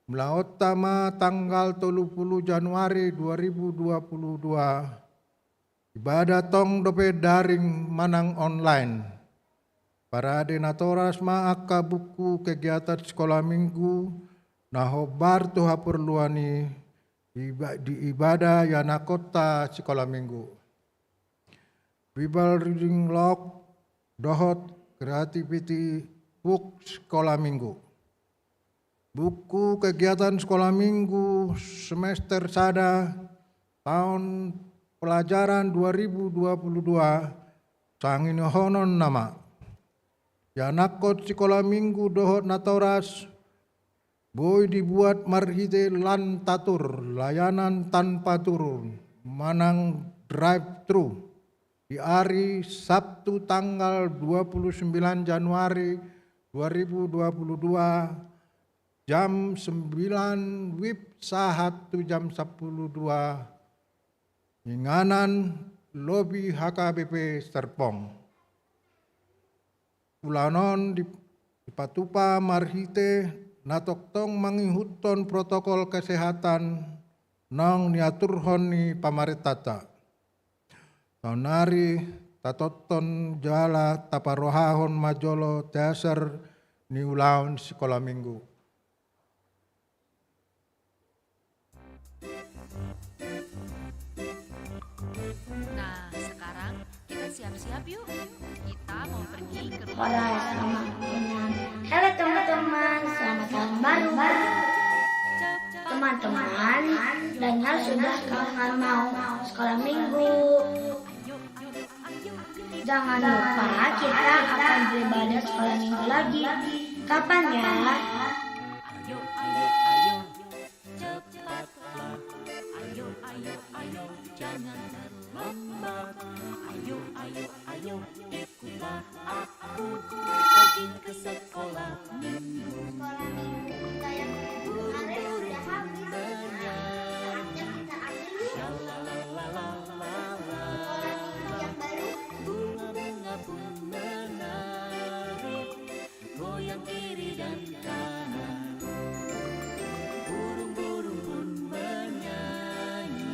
mulaonta ma tanggal tolu pulu Januari dua ribu dua puluh dua. Ibadah tong dope daring manang online. Parade natoras ma angka buku kegiatan Sekolah Minggu na hombar tu haporluan i, iba-, di ibadah ianakhonta Sekolah Minggu. Bible reading log dohot creativity book Sekolah Minggu. Buku kegiatan Sekolah Minggu semester sada taon pelajaran dua ribu dua puluh dua, sangihonon nama. Ianakhon Sekolah Minggu dohot natoras boi dibuat marhite LAN TATUR, layanan tanpa turun, manang drive-thru, di ari Sabtu tanggal dua pulu sembilan Januari dua ribu dua pulu dua, jam sembilan wib sahat tu jam sampulu dua, inganan lobi H K B P Serpong. Ulaon on di-, dipatupa marhite na tongtong mangihuthon protokol kesehatan naung niaturhon ni pamarentanta. Saonari tatothon jala taparrohahon ma jolo teaser ni ulaon Sekolah Minggu. Nah, sekarang kita siap-siap yuk. Kita mau pergi ke rumah. Halo, selamat menang. Halo, teman-teman, selamat tahun baru. Teman-teman, Daniel sudah kangen mau sekolah minggu. Jangan lupa kita akan beribadah sekolah minggu lagi. Kapan ya? Sekolah minggu kita yang kemarin sudah habis. Saatnya kita ambil yuk. Sekolah minggu yang baru. Bunga-bunga pun menari, goyang kiri dan kanan. Burung-burung pun menyanyi.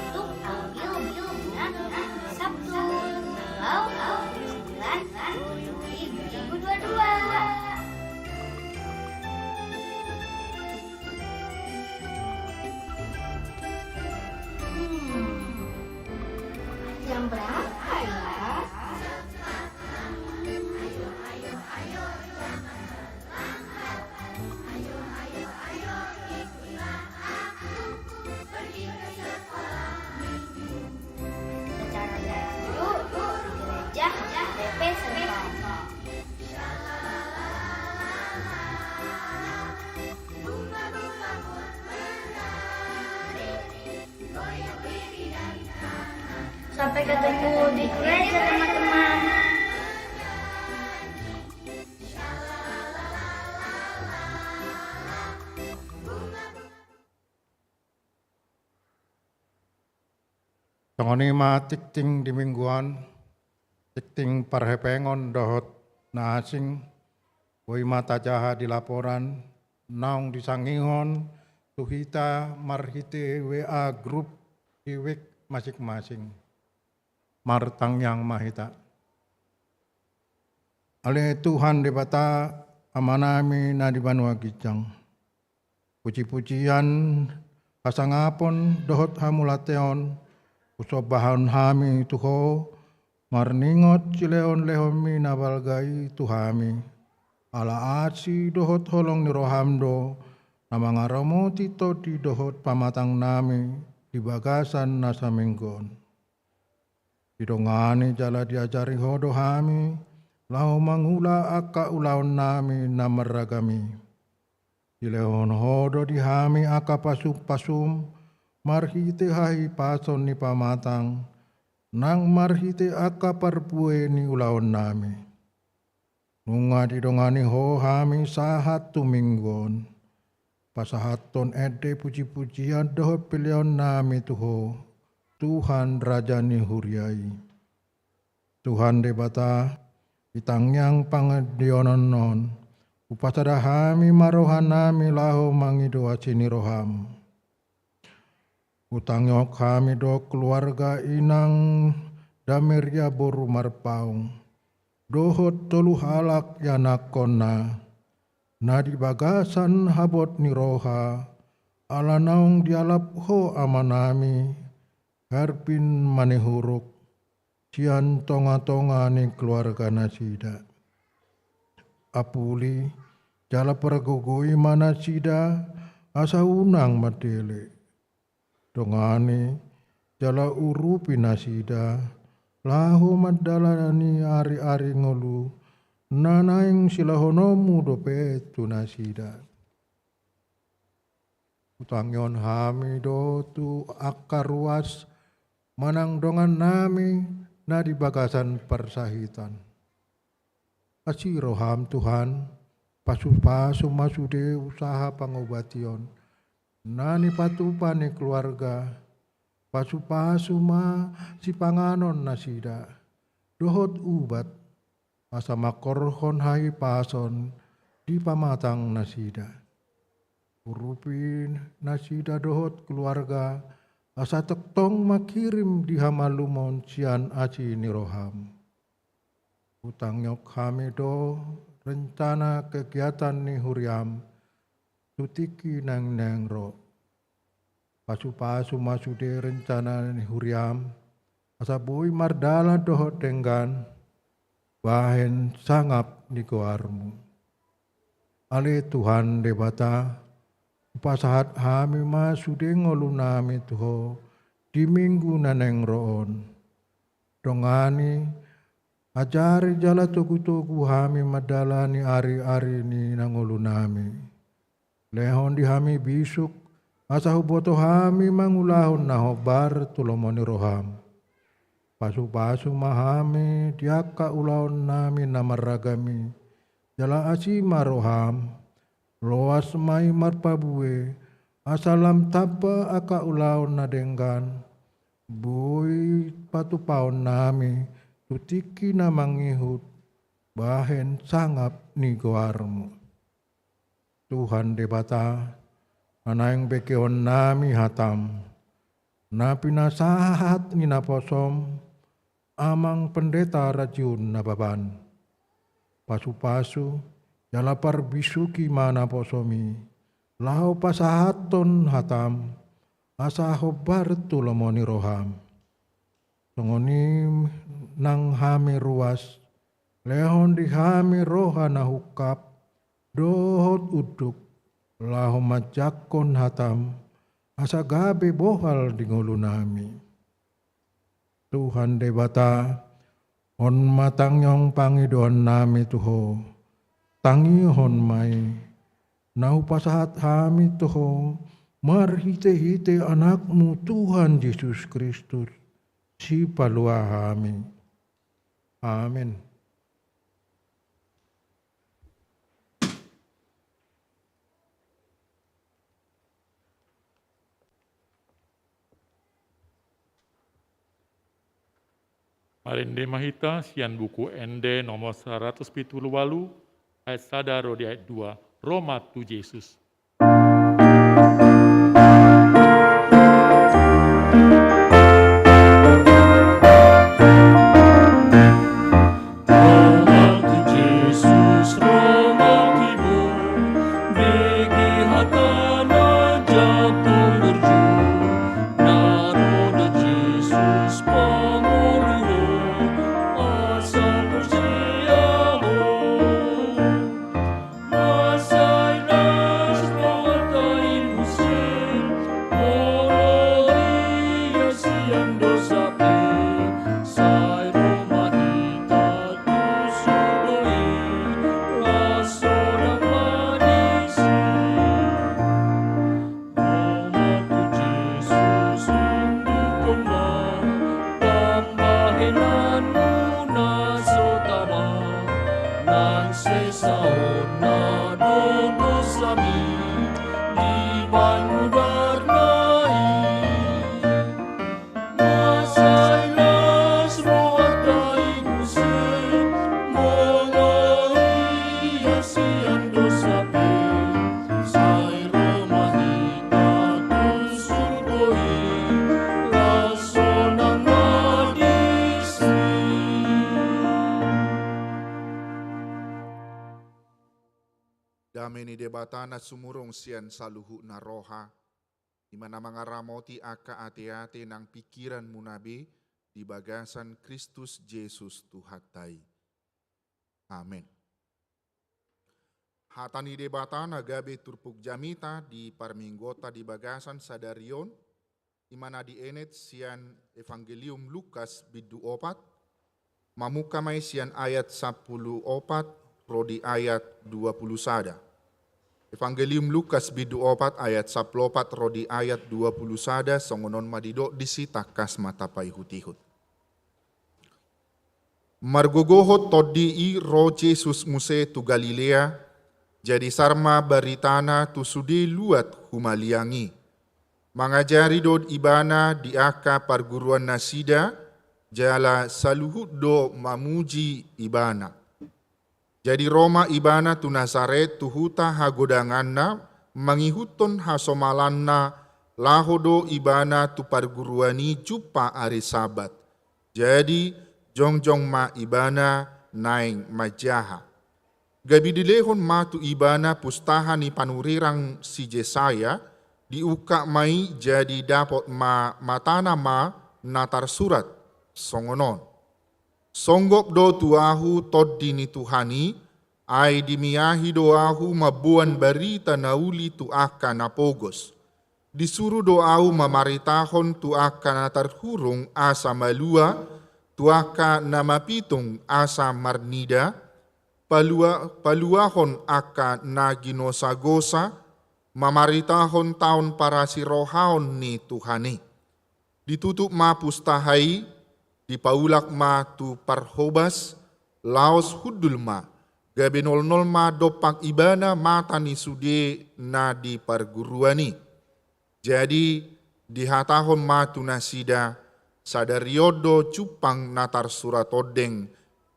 Untuk ambil bukunya Sabtu, tanggal dua puluh sembilan Juli dua ribu dua puluh dua. Hmm, jam berapa ya? Secara dulu, gereja H K B P Serpong. Sampai ketemu di gereja, teman-teman. Songon i ma tingting di minggu on, tingting parhepengon dohot na asing, boi ma tajaha di laporan, naung disangihon tu hita marhite W A grup di wik masing-masing. Martangiang ma hita. Ale Tuhan Debata, Amanami na di banua ginjang. Puji-pujian, hasangapon dohot hamauliateon, husombahon hami tu Ho, Marningot silehonlehonmi na balga i tu hami, ala asi dohot holong ni roham do na mangaramoti tondi dohot pamatangnami di bagasan na saminggu on. Didongani jala diajari ho do hami laho mangula angka ulaonnami na marragam i. Dilehon ho do di hami angka pasumpasum marhite hahipason ni pamatang, nang marhite angka parbue ni ulaonnami. Nunga didongani ho hami sahat tu minggu on, pasahathon ende pujipujian dohot peleonnami tu ho, Tuhan Raja ni huria i. Tuhan Debata, di tangiang pangandianan on, hupasada hami ma rohanami laho mangido asi ni roham. Hutangiang hami do keluarga inang Dameria boru Marpaung dohot tolu halak ianakkonna, na di bagasan habot ni roha, ala naung dialap ho amanami, Herpin Manihuruk, sian tongatonga ni keluarga nasida. Apuli jala pargogoi ma nasida, asa unang mandele. Dongani jala urupi nasida laho mandalani ariari ngolu na naeng silehononmu dope tu nasida. Hutangiang hami do tu angka ruas manang dongannami na di bagasan parsahitan. Asi roham Tuhan, pasupasu ma sude usaha pangobation na nipatupa ni keluarga, pasupasu ma sipanganon nasida dohot ubat, asa mangkorhon hahipason di pamatang nasida. Urupi nasida dohot keluarga, asa tongtong mangkirim di hamalumon sian asi ni roham. Hutangiang hami do rencana kegiatan ni huriam tu tingki naeng-naeng ro. Pasupasu ma sude rencana ni huriam, asa boi mardalan dohot denggan bahen sangap ni goarmu. Ale Tuhan Debata, hupasahat hami ma sude ngolunami tu ho di minggu na naeng ro on. Dongani, ajari jala togutogu hami mandalani ariari ni na ngolunami. Lehon di hami bisuk, asa huboto hami mangulahon na hombar tu lomo ni roham. Pasupasu ma hami di angka ulaonnami na marragam i, jala asi ma roham, loas ma i marparbue, asa lam tamba angka ulaon na denggan, boi patupaonnami tu tingki na mangihut bahen sangap ni goarmu. Tuhan Debata, na naeng begeonnami hatam, na pinasahat ni naposom, Amang Pendeta Rajiun Nababan. Pasupasu, jala parbisuki ma naposom i, laho pasahathon hatam, asa hombar tu lomo ni roham. Songon i nang hami ruas, lehon di hami roha na ungkap, dohot unduk, laho manjangkon hatam, asa gabe bohal di ngolunami. Tuhan Debata, on ma tangiang pangidoannami tu ho, tangihon ma i, na hupasahat hami tu ho, marhitehite Anakmu Tuhan Jesus Kristus, Sipalua hami. Amen. Marende ma hita sian Buku Ende nomor saratus pitu pulu ualu, ayat sada ro di ayat dua, Ro ma tu Jesus. Ro ma tu Jesus, ro ma tu Ibun, bege hatana jangkon burju, na ro do Jesus pangoluhon, Dame ni Debata na sumurung sian saluhutna roha, i ma na mangaramoti angka ateate nang pingkiranmuna be di bagasan Kristus Jesus Tuhanta i. Amen. Hata ni Debata na gabe turpuk jamita di parmingguonta di bagasan sadari on, i ma na dienet sian Evangelium Lukas bindu opat, mamungka ma i sian ayat sampulu opat ro di ayat dua pulu sada. Evangelium Lukas bindu opat ayat sampulu opat ro di ayat dua pulu sada, songon on ma didok disi, tangkas ma tapaihut-ihut. Margogohon tondi i ro Jesus muse tu Galilea, jadi sar ma baritana tu sude luat humaliang i. Mangajari do ibana di angka parguruannasida, jala saluhut do mamuji ibana. Jadi ro ma ibana tu Nasaret tu huta hagodanganna, mangihuthon hasomalanna, laho do ibana tu parguruan i jumpa ari Sabat. Jadi jongjong ma ibana naeng manjaha. Gabe dilehon ma tu ibana pustaha ni panurirang si Jesaya, diungkap ma i, jadi dapot ma matana ma na tarsurat songon on: Songgop do tu ahu tondi ni Tuhan i, ai dimiahi do ahu mamboan barita na uli tu angka na pogos. Disuru do ahu mamaritahon tu angka na tarhurung asa malua, tu angka na mapitung asa marnida, palua-, paluahon angka na ginosagosa, mamaritahon taon parasirohaon ni Tuhan i. Ditutup ma pustaha i, dipaulak ma tu parhobas, laos hundul ma, gabe nolnol ma dompak ibana mata ni sude na di parguruan i. Jadi dihatahon ma tu nasida: Sadari on do jumpang na tarsurat ondeng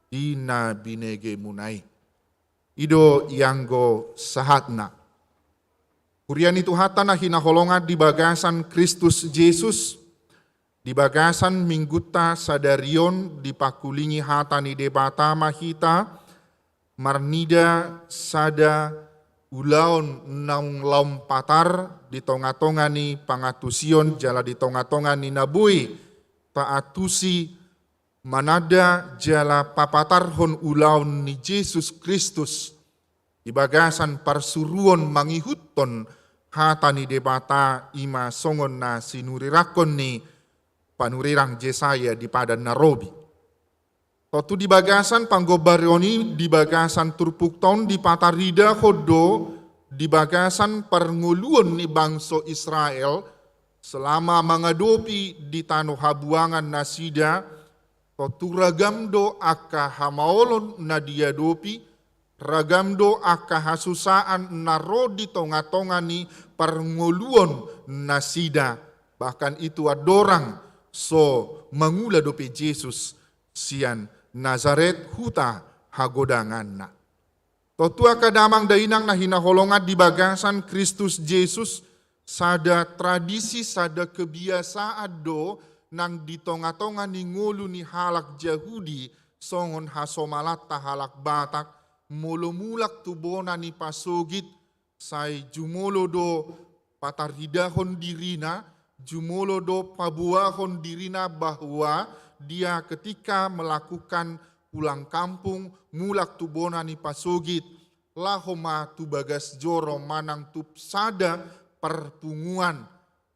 di na binegemuna i. I do ianggo sahatna. Huria ni Tuhanta na hinaholongan di bagasan Kristus Jesus, di bagasan minggunta sadari on dipangkulingi hata ni Debata ma hita, marnida sada ulaon naung laum patar di tongatonga ni pangantusion jala di tongatonga ni na boi taantusi, mananda jala papatarhon ulaon ni Jesus Kristus di bagasan parsuruon mangihuthon hata ni Debata, i ma songon na sinurirangkon ni panurirang Jesaya di Padan na Robi. Tontu di bagasan panggombarion i, di bagasan turpukta on dipataridahon do di bagasan parngoluon ni bangso Israel selama mangadopi di tano habuangan nasida. Tontu ragam do angka hamaolon na diadopi, ragam do angka hasusaan na ro di tongatonga ni parngoluon nasida. Bahkan i tu andorang so mangula dope Jesus sian Nasaret, huta hagodanganna. Tontu angka damang dainang na hinaholongan di bagasan Kristus Jesus, sada tradisi, sada kebiasaan do nang di tongatonga ni ngolu ni halak Jahudi, songon hasomalanta halak Batak, molo mulak tu bona ni pasogit, sai jumolo do pataridahon dirina, jumolo do paboahon dirina bahwa dia ketika melakukan pulang kampung, mulak tu bona ni pasogit, laho ma tu bagas joro manang tu sada parpunguan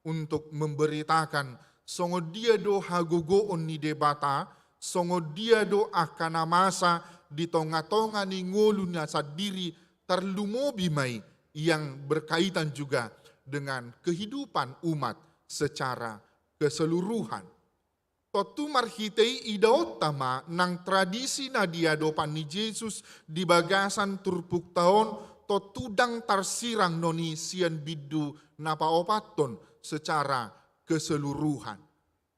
untuk memberitakan songon dia do hagogoon ni Debata, songon dia do angka na masa di tongatonga ni ngoluna sandiri, tarlumobi ma i yang berkaitan juga dengan kehidupan umat secara keseluruhan. Tontu marhite i idaonta ma nang tradisi na diadopan ni Jesus di bagasan turpukta on, tontu ndang tarsirang non i sian bindu na paopathon secara keseluruhan.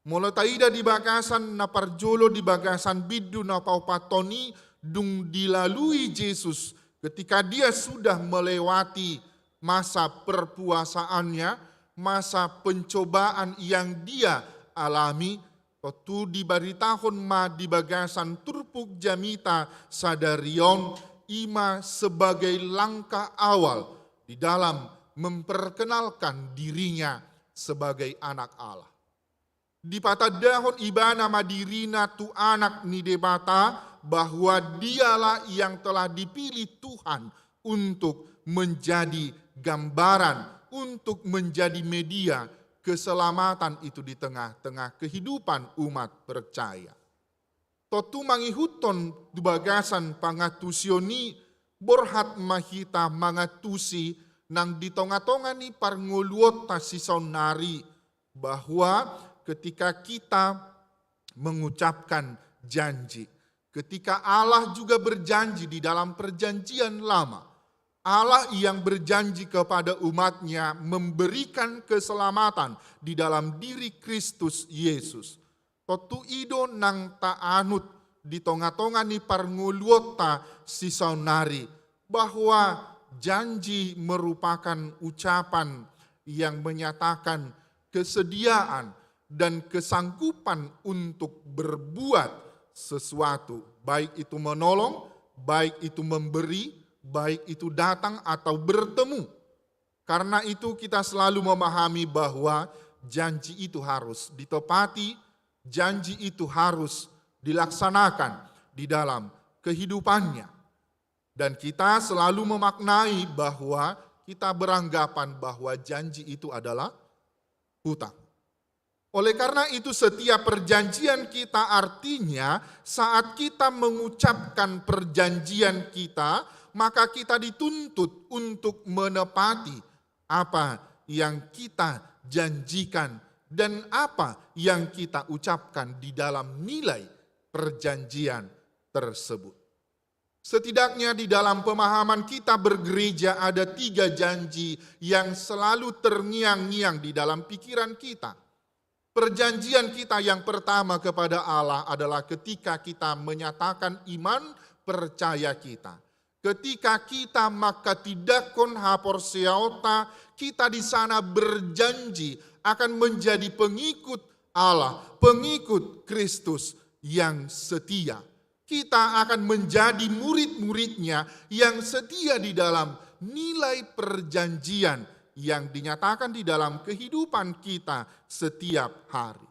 Molo taida di bagasan na parjolo, di bagasan bindu na paopathon i, dung dilalui Jesus ketika dia sudah melewati masa perpuasaannya, masa pencobaan yang dia alami, tontu dibaritahon ma di bagasan turpuk jamita sadari on, ima sebagai langkah awal di dalam memperkenalkan dirinya sebagai anak Allah. Dipatandahon ibana ma dirina tu anak ni Debata, bahwa dialah yang telah dipilih Tuhan untuk menjadi gambaran, untuk menjadi media keselamatan itu di tengah-tengah kehidupan umat percaya. Tontu mangihuthon tu bagasan pangantusion i, borhat ma hita mangantusi nang di tonga-tonga ni parngoluonta sisaonnari, bahwa ketika kita mengucapkan janji, ketika Allah juga berjanji di dalam perjanjian lama, Allah yang berjanji kepada umatnya memberikan keselamatan di dalam diri Kristus Yesus. Tontu i do nang taanut di tonga-tonga ni parngoluonta sisaonnari, bahwa janji merupakan ucapan yang menyatakan kesediaan dan kesanggupan untuk berbuat sesuatu, baik itu menolong, baik itu memberi, baik itu datang atau bertemu. Karena itu, kita selalu memahami bahwa janji itu harus ditepati, janji itu harus dilaksanakan di dalam kehidupannya. Dan kita selalu memaknai bahwa kita beranggapan bahwa janji itu adalah hutang. Oleh karena itu, setiap perjanjian kita, artinya saat kita mengucapkan perjanjian kita, maka kita dituntut untuk menepati apa yang kita janjikan dan apa yang kita ucapkan di dalam nilai perjanjian tersebut. Setidaknya di dalam pemahaman kita bergereja, ada tiga janji yang selalu terngiang-ngiang di dalam pikiran kita. Perjanjian kita yang pertama kepada Allah adalah ketika kita menyatakan iman percaya kita. Ketika kita manghatindanghon haporseaonta, kita di sana berjanji akan menjadi pengikut Allah, pengikut Kristus yang setia. Kita akan menjadi murid-muridnya yang setia di dalam nilai perjanjian yang dinyatakan di dalam kehidupan kita setiap hari.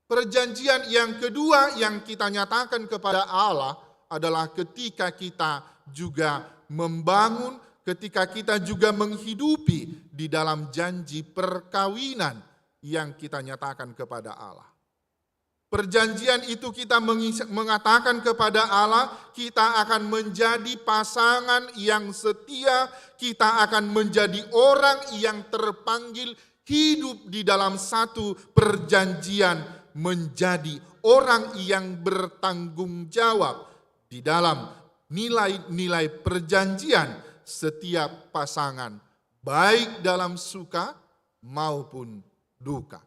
Perjanjian yang kedua yang kita nyatakan kepada Allah adalah ketika kita juga membangun, ketika kita juga menghidupi di dalam janji perkawinan yang kita nyatakan kepada Allah. Perjanjian itu kita mengis-, mengatakan kepada Allah, kita akan menjadi pasangan yang setia, kita akan menjadi orang yang terpanggil hidup di dalam satu perjanjian, menjadi orang yang bertanggung jawab di dalam nilai-nilai perjanjian setiap pasangan, baik dalam suka maupun duka.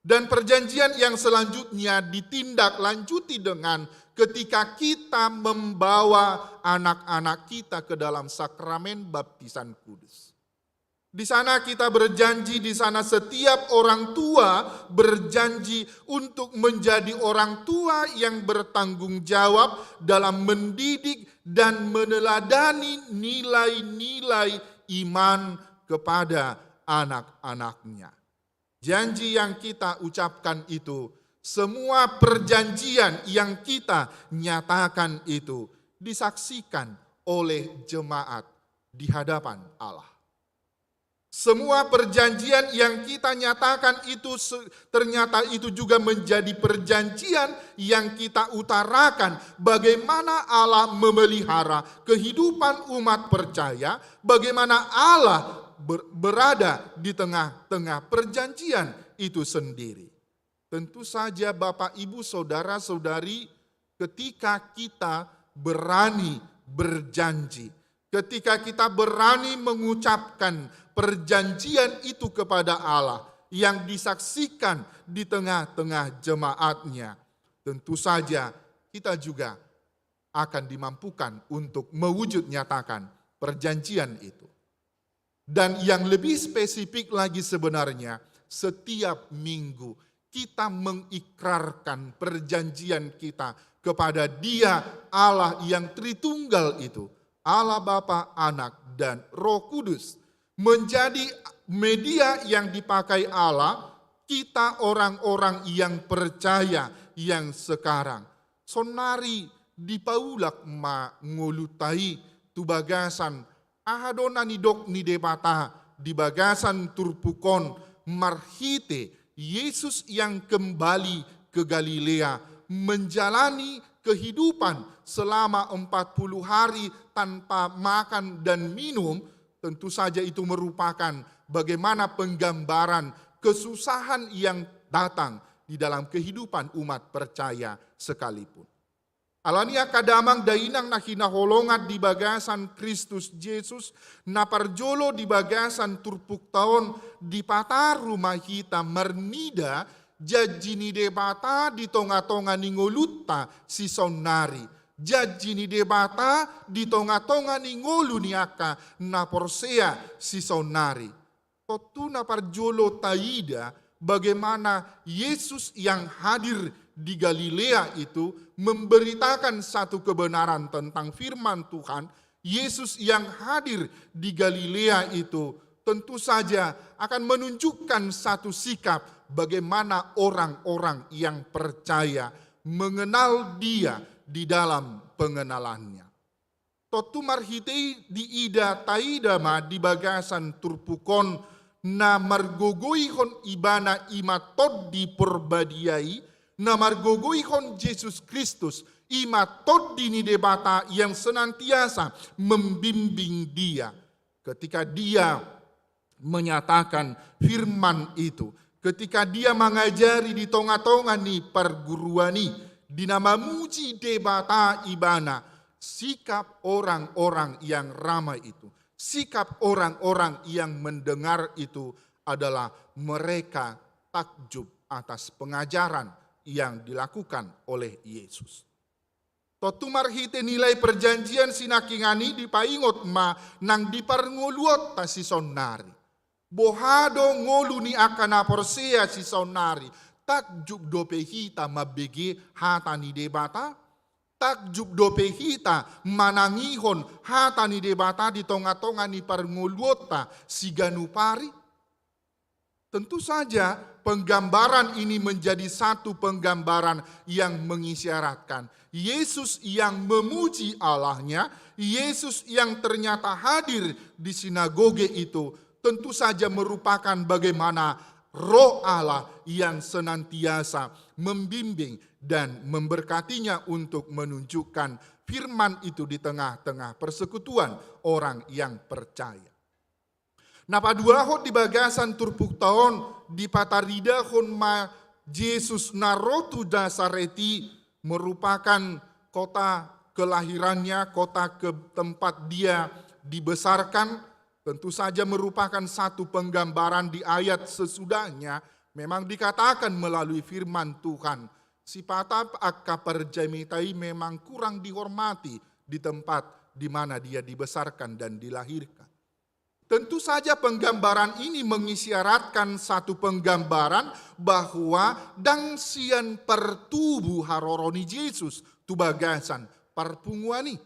Dan perjanjian yang selanjutnya ditindaklanjuti dengan ketika kita membawa anak-anak kita ke dalam sakramen baptisan kudus. Di sana kita berjanji, di sana setiap orang tua berjanji untuk menjadi orang tua yang bertanggung jawab dalam mendidik dan meneladani nilai-nilai iman kepada anak-anaknya. Janji yang kita ucapkan itu, semua perjanjian yang kita nyatakan itu disaksikan oleh jemaat di hadapan Allah. Semua perjanjian yang kita nyatakan itu se-, ternyata itu juga menjadi perjanjian yang kita utarakan, bagaimana Allah memelihara kehidupan umat percaya, bagaimana Allah ber-, berada di tengah-tengah perjanjian itu sendiri. Tentu saja, Bapak, Ibu, saudara-saudari, ketika kita berani berjanji, ketika kita berani mengucapkan perjanjian itu kepada Allah yang disaksikan di tengah-tengah jemaatnya, tentu saja kita juga akan dimampukan untuk mewujud nyatakan perjanjian itu. Dan yang lebih spesifik lagi sebenarnya, setiap minggu kita mengikrarkan perjanjian kita kepada Dia, Allah yang Tritunggal itu, Allah Bapa, Anak, dan Roh Kudus. Menjadi media yang dipakai Allah, kita orang-orang yang percaya yang sekarang. Saonnari dipaulak ma ngolunta i tu bagasan aha do na nidok ni Debata di bagasan turpuk on marhite Yesus yang kembali ke Galilea, menjalani kehidupan selama empat puluh hari tanpa makan dan minum, tentu saja itu merupakan bagaimana penggambaran kesusahan yang datang di dalam kehidupan umat percaya sekalipun. Alani i angka damang dainang na hinaholongan di bagasan Kristus Jesus, na parjolo di bagasan turpukta on dipataru ma hita marnida janji ni Debata di tonga-tonga ni ngolunta sisaonnari. Janji ni Debata di tonga-tonga ni ngolu ni angka na porsea sisaonnari. Tontu na parjolo taida bagaimana Yesus yang hadir di Galilea itu memberitakan satu kebenaran tentang firman Tuhan. Yesus yang hadir di Galilea itu tentu saja akan menunjukkan satu sikap bagaimana orang-orang yang percaya mengenal Dia di dalam pengenalannya. Tontu marhite i diida taida ma di bagasan turpuk on na margogoihon Ibana i ma Tondi Porbadia i, na margogoihon Jesus Kristus i ma Tondi ni Debata yang senantiasa membimbing dia. Ketika dia menyatakan firman itu, ketika dia mangajari di tonga-tonga ni parguruan i, di na mamuji Debata Ibana, sikap orang-orang yang ramah itu, sikap orang-orang yang mendengar itu adalah mereka takjub atas pengajaran yang dilakukan oleh Yesus. Tontu marhite nilai perjanjian sinangkingan i dipaingot ma nang di parngoluonta sisaonnari. Boha do ngolu ni angka na porsea sisaonnari? Takjub dope hita mambege hata ni Debata? Takjub dope hita manangihon hata ni Debata di tonga-tonga ni parngoluonta siganup ari? Tentu saja, penggambaran ini menjadi satu penggambaran yang mengisyaratkan Yesus yang memuji Allahnya, Yesus yang ternyata hadir di sinagoge itu, tentu saja merupakan bagaimana Roh Allah yang senantiasa membimbing dan memberkatinya untuk menunjukkan firman itu di tengah-tengah persekutuan orang yang percaya. Na paduahon di bagasan turpukta on dipataridahon ma Jesus na ro tu Nasaret i, merupakan kota kelahirannya, kota ke tempat dia dibesarkan, tentu saja merupakan satu penggambaran di ayat sesudahnya, memang dikatakan melalui firman Tuhan, sipata angka parjamita i memang kurang dihormati di tempat di mana dia dibesarkan dan dilahirkan. Tentu saja penggambaran ini mengisyaratkan satu penggambaran bahwa ndang sian partubu haroro ni Jesus tu bagasan parpunguan i.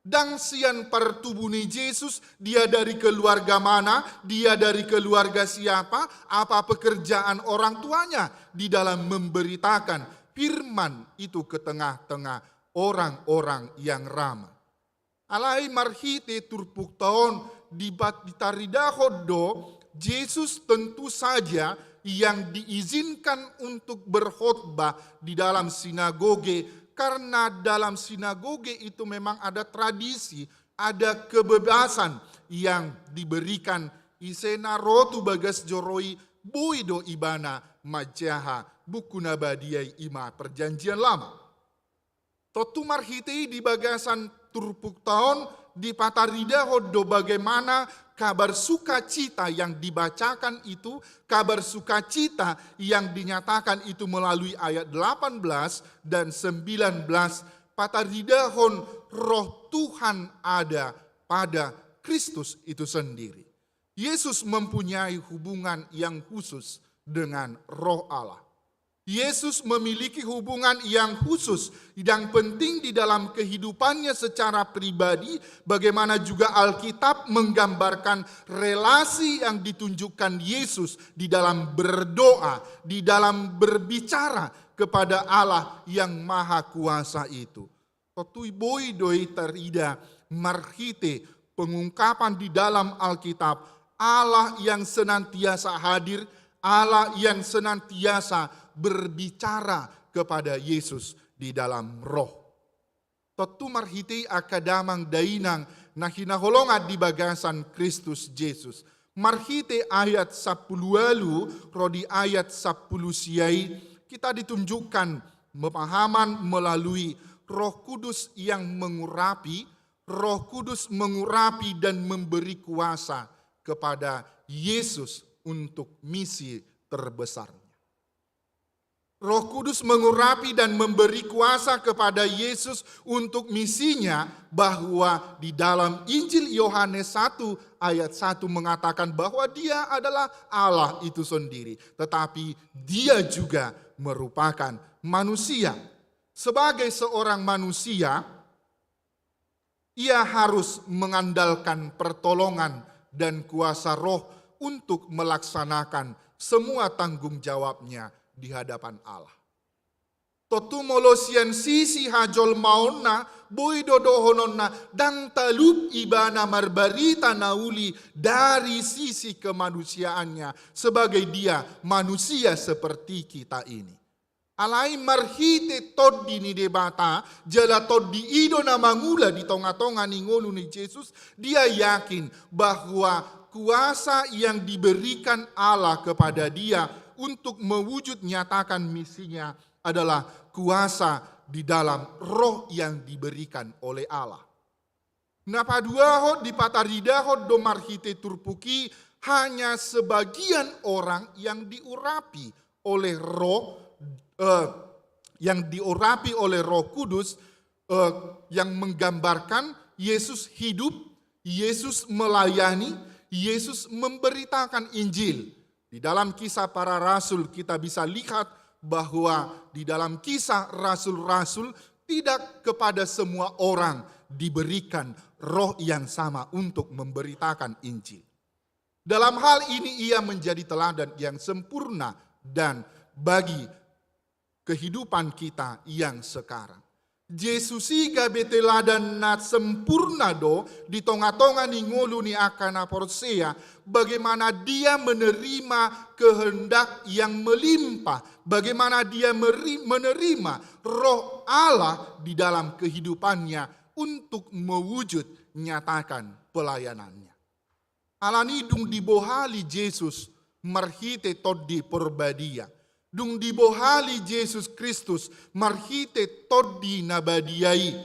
Ndang sian partubu ni Jesus, dia dari keluarga mana, dia dari keluarga siapa, apa pekerjaan orang tuanya di dalam memberitakan firman itu ke tengah-tengah orang-orang yang ramah. Alai marhite turpukta on dibat-, ditaridahon do Jesus tentu saja yang diizinkan untuk berkhotbah di dalam sinagoge, karena dalam sinagoge itu memang ada tradisi, ada kebebasan yang diberikan. Ise na ro tu bagas joro i, boi do ibana manjaha Buku Na Badia i, i ma Perjanjian Lama. Tontu marhite i di bagasan turpukta on dipataridahon do bagaimana kabar sukacita yang dibacakan itu, kabar sukacita yang dinyatakan itu melalui ayat delapan belas dan sembilan belas, pataridahon Roh Tuhan ada pada Kristus itu sendiri. Yesus mempunyai hubungan yang khusus dengan Roh Allah. Yesus memiliki hubungan yang khusus, yang penting di dalam kehidupannya secara pribadi, bagaimana juga Alkitab menggambarkan relasi yang ditunjukkan Yesus di dalam berdoa, di dalam berbicara kepada Allah yang Maha Kuasa itu. Tontu boi do i tarida marhite pengungkapan di dalam Alkitab, Allah yang senantiasa hadir, Allah yang senantiasa berbicara kepada Yesus di dalam roh. Tontu marhite i angka damang dainang na hinaholongan di bagasan Kristus Jesus. Marhite ayat sampulu ualu ro di ayat sampulu sia i, kita ditunjukkan pemahaman melalui Roh Kudus yang mengurapi, Roh Kudus mengurapi dan memberi kuasa kepada Yesus untuk misi terbesarnya. Roh Kudus mengurapi dan memberi kuasa kepada Yesus untuk misinya, bahwa di dalam Injil Yohanes satu ayat satu mengatakan bahwa Dia adalah Allah itu sendiri, tetapi Dia juga merupakan manusia. Sebagai seorang manusia, Ia harus mengandalkan pertolongan dan kuasa Roh untuk melaksanakan semua tanggung jawabnya di hadapan Allah. Tontu molo sian sisi hajolmaonna, boi do dohononna, ndang talup ibana marbarita na uli dari sisi kemanusiaannya, sebagai dia manusia seperti kita ini. Alai marhite Tondi ni Debata, jala Tondi i do na mangula di tonga-tonga ni ngolu ni Jesus, dia yakin bahwa kuasa yang diberikan Allah kepada dia untuk mewujud nyatakan misinya adalah kuasa di dalam Roh yang diberikan oleh Allah. Na paduahon, dipataridahon do marhite turpuk i hanya sebagian orang yang diurapi oleh Roh, eh, yang diurapi oleh Roh Kudus, eh, yang menggambarkan Yesus hidup, Yesus melayani, Yesus memberitakan Injil. Di dalam Kisah Para Rasul kita bisa lihat bahwa di dalam Kisah Rasul-Rasul tidak kepada semua orang diberikan Roh yang sama untuk memberitakan Injil. Dalam hal ini ia menjadi teladan yang sempurna dan bagi kehidupan kita yang sekarang. Jesus i gabe teladan na sempurna do di tonga-tonga ni ngolu ni angka na porsea, bagaimana dia menerima kehendak yang melimpah, bagaimana dia meri-, menerima Roh Allah di dalam kehidupannya untuk mewujud nyatakan pelayanannya. Alani dung dibohali Jesus marhite Tondi Porbadia, dung dibohali Jesus Kristus marhite Tondi na badia i,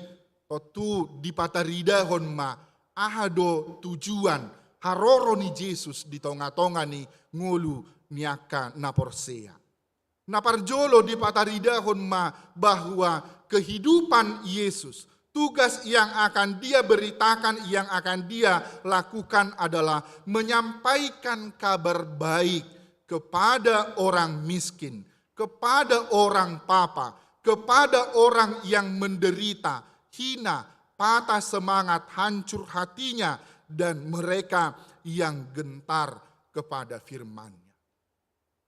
tontu dipataridahon ma aha do tujuan haroro ni Jesus di tonga-tonga ni ngolu ni angka na porsea. Na parjolo dipataridahon ma bahwa kehidupan Yesus, tugas yang akan dia beritakan, yang akan dia lakukan adalah menyampaikan kabar baik kepada orang miskin, kepada orang papa, kepada orang yang menderita, hina, patah semangat, hancur hatinya, dan mereka yang gentar kepada firman-Nya.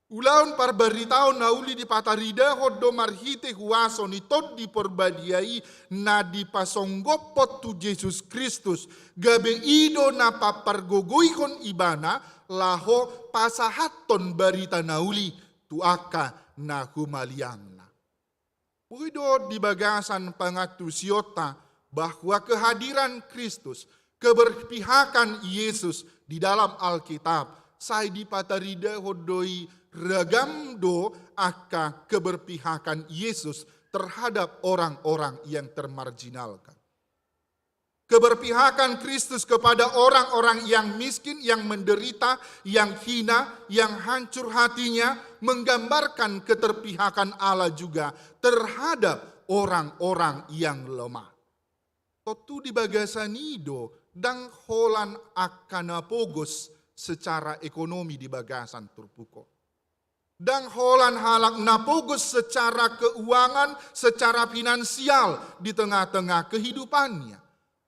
Ulaon parbaritaon na uli dipataridahon do marhite huaso ni Tondi Porbadia i na dipasonggophon tu Jesus Kristus, gabe i do na papargogoihon ibana laho pasahathon barita na uli tu angka na humaliangna. Boi do di bagasan pangantusionta bahwa kehadiran Kristus, keberpihakan Yesus di dalam Alkitab, sai dipataridahon do i ragam do angka keberpihakan Yesus terhadap orang-orang yang termarginalkan. Keberpihakan Kristus kepada orang-orang yang miskin, yang menderita, yang hina, yang hancur hatinya, menggambarkan keterpihakan Allah juga terhadap orang-orang yang lemah. Tontu di bagasan i do ndang holan angka na pogos secara ekonomi di bagasan turpuk on. Ndang holan halak na pogos secara keuangan, secara finansial di tengah-tengah kehidupannya.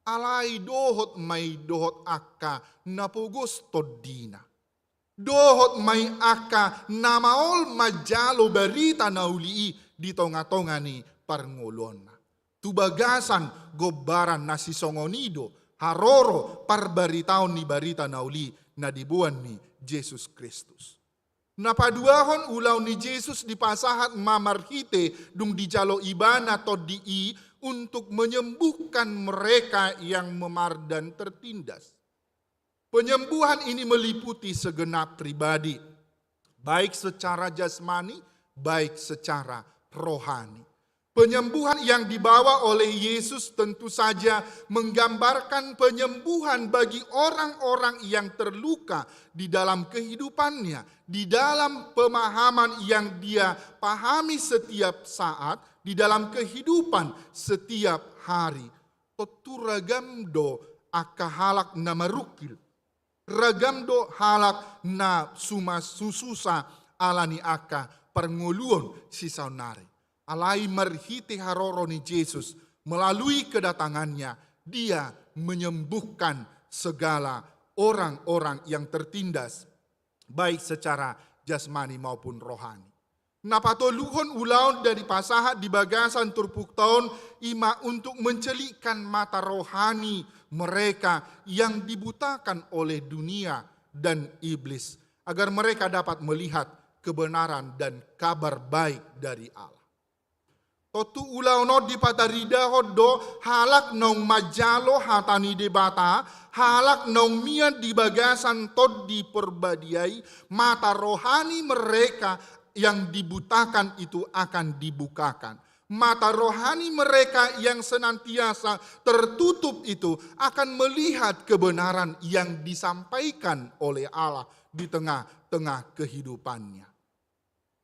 Alai dohot ma i dohot angka na pogos tondina. Dohot ma i angka na maol manjalo barita na uli i di tonga-tonga ni parngoluonna. Tu bagasan gombaran na sisongon i do haroro parbaritaon ni barita na uli na diboan ni Jesus Kristus. Na paduahon, ulaon ni Jesus dipasahat ma marhite dung dijalo ibana tondi i untuk menyembuhkan mereka yang memar dan tertindas. Penyembuhan ini meliputi segenap pribadi, baik secara jasmani, baik secara rohani. Penyembuhan yang dibawa oleh Yesus tentu saja menggambarkan penyembuhan bagi orang-orang yang terluka di dalam kehidupannya, di dalam pemahaman yang dia pahami setiap saat, di dalam kehidupan setiap hari. Tontu ragam do angka halak na marungkil. Ragam do halak na suma sususa ala ni angka parngoluon sisaonnari. Alai marhite haroro ni Jesus, melalui kedatangannya, dia menyembuhkan segala orang-orang yang tertindas, baik secara jasmani maupun rohani. Na patoluhon, ulaon na dipasahat di bagasan turpukta on i ma untuk mencelikkan mata rohani mereka yang dibutakan oleh dunia dan iblis, agar mereka dapat melihat kebenaran dan kabar baik dari Allah. Tontu ulaon on dipataridahon do halak naung manjalo hata ni Debata, halak naung mian di bagasan Tondi Porbadia i, mata rohani mereka yang dibutakan itu akan dibukakan. Mata rohani mereka yang senantiasa tertutup itu akan melihat kebenaran yang disampaikan oleh Allah di tengah-tengah kehidupannya.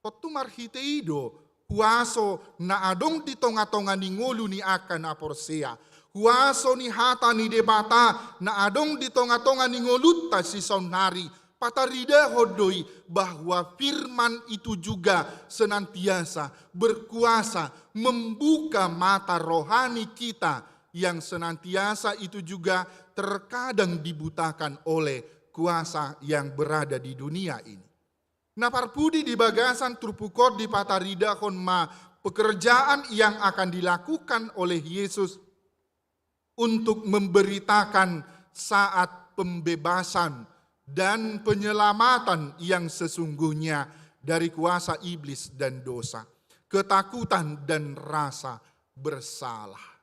Tontu marhite i do huaso na adong di tonga-tonga ni ngolu ni angka na porsea. Huaso ni hata ni Debata na adong di tonga-tonga ni ngolunta sisaonnari, pataridahon do i bahwa firman itu juga senantiasa berkuasa membuka mata rohani kita yang senantiasa itu juga terkadang dibutakan oleh kuasa yang berada di dunia ini. Na parpudi, di bagasan turpuk on dipataridahon ma pekerjaan yang akan dilakukan oleh Yesus untuk memberitakan saat pembebasan dan penyelamatan yang sesungguhnya dari kuasa iblis dan dosa, ketakutan dan rasa bersalah.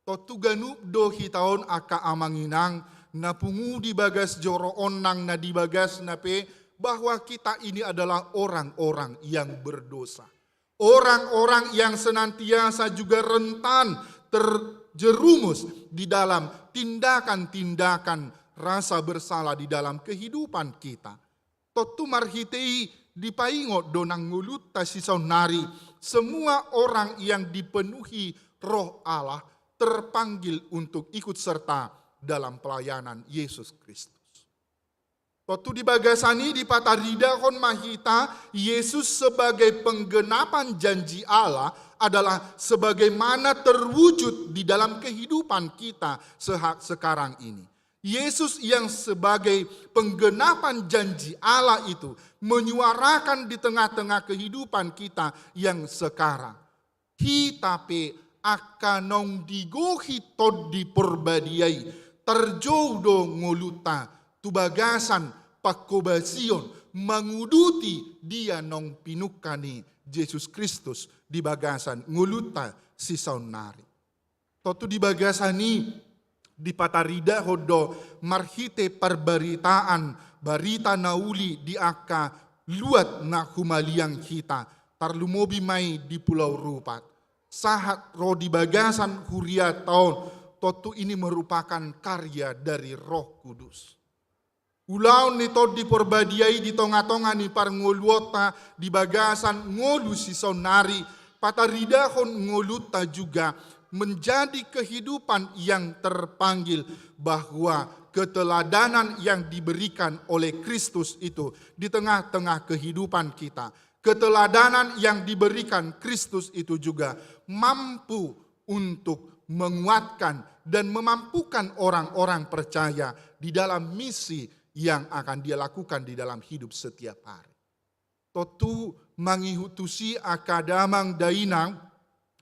Tontu ganup do hita on angka amang inang na pungu di bagas joro on nang na di bagasna pe, bahwa kita ini adalah orang-orang yang berdosa. Orang-orang yang senantiasa juga rentan terjerumus di dalam tindakan-tindakan rasa bersalah di dalam kehidupan kita. Tontu marhite i dipaingot do nang ngolunta sisaonnari, semua orang yang dipenuhi Roh Allah terpanggil untuk ikut serta dalam pelayanan Yesus Kristus. Tontu di bagasan i dipataridahon ma hita Yesus sebagai penggenapan janji Allah adalah sebagaimana terwujud di dalam kehidupan kita seha-, sekarang ini. Yesus yang sebagai penggenapan janji Allah itu menyuarakan di tengah-tengah kehidupan kita yang sekarang. Hita pe angka naung digohi Tondi Porbadia i, tarjou do ngolunta tu bagasan pangkobasion manguduti dia naung pinungka ni Jesus Kristus di bagasan ngolunta sisaonnari. Tontu di bagasan i dipataridahon do marhite parbaritaan barita na uli di angka luat na humaliang hita, tarlumobi ma i di Pulau Rupat. Sahat ro di bagasan hurianta on, tontu ini merupakan karya dari Roh Kudus. Ulaon ni Tondi Porbadia i di tonga-tonga ni parngoluonta di bagasan ngolu sisaonnari, pataridahon ngolunta juga menjadi kehidupan yang terpanggil, bahwa keteladanan yang diberikan oleh Kristus itu di tengah-tengah kehidupan kita, keteladanan yang diberikan Kristus itu juga mampu untuk menguatkan dan memampukan orang-orang percaya di dalam misi yang akan dia lakukan di dalam hidup setiap hari. Tontu mangihut tusi angka damang dainang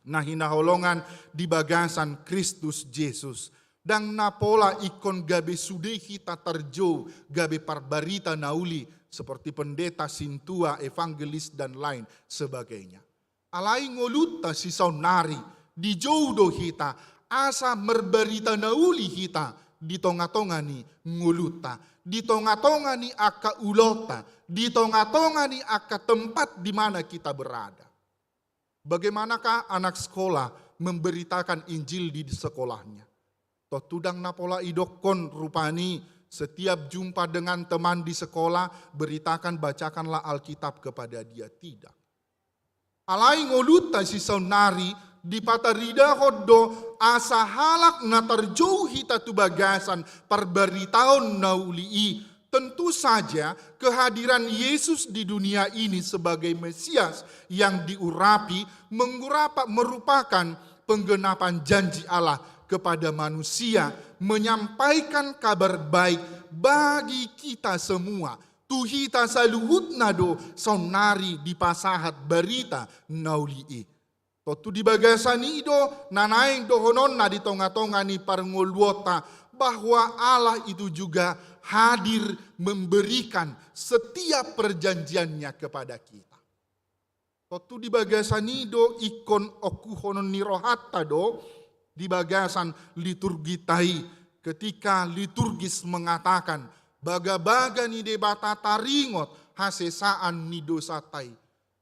na hinaholongan di bagasan Kristus Jesus. Ndang na pola ingkon gabe sude hita tarjou gabe parbarita na uli seperti pendeta, sintua, evangelis, dan lain sebagainya. Alai ngolunta sisaonnari dijou do hita asa marbarita na uli hita di tonga-tonga ni ngolunta, di tonga-tonga ni angka ulaonta, di tonga-tonga ni angka tempat di mana kita berada. Bagaimanakah anak sekolah memberitakan Injil di sekolahnya? Tontu ndang na pola idokkon rupani setiap jumpa dengan teman di sekolah, beritakan, bacakanlah Alkitab kepada dia. Tidak. Alai ngolunta sisaonnari dipataridahon do asa halak na tarjou hita tu bagasan parbaritaon na uli i. Tentu saja kehadiran Yesus di dunia ini sebagai Mesias yang diurapi mengurapa-, merupakan penggenapan janji Allah kepada manusia, menyampaikan kabar baik bagi kita semua. Tu hita saluhutna do saonnari dipasahat barita na uli i. Tontu di bagasan i do na naeng dohononna di tonga-tonga ni parngoluonta, bahwa Allah itu juga hadir memberikan setiap perjanjiannya kepada kita. Tontu di bagasan i do ingkon ongkuhonon ni rohanta do di bagasan liturgita i, ketika liturgis mengatakan, bagabaga ni Debata taringot hasesaan ni dosanta i.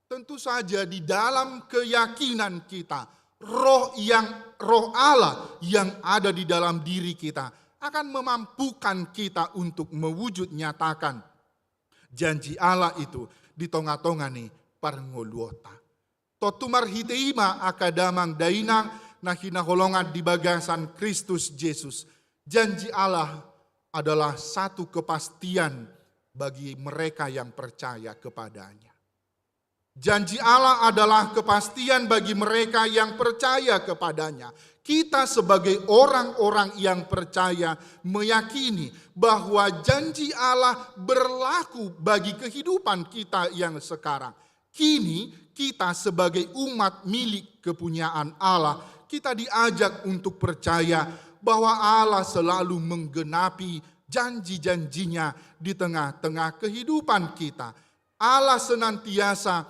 Tentu saja di dalam keyakinan kita, roh yang, roh Allah yang ada di dalam diri kita akan memampukan kita untuk mewujud nyatakan janji Allah itu di tonga-tonga ni parngoluonta. Tontu marhite i ma angka damang dainang na hinaholongan di bagasan Kristus Jesus. Janji Allah adalah satu kepastian bagi mereka yang percaya kepada-Nya. Janji Allah adalah kepastian bagi mereka yang percaya kepada-Nya. Kita sebagai orang-orang yang percaya meyakini bahwa janji Allah berlaku bagi kehidupan kita yang sekarang. Kini kita sebagai umat milik kepunyaan Allah, kita diajak untuk percaya bahwa Allah selalu menggenapi janji-janji-Nya di tengah-tengah kehidupan kita. Allah senantiasa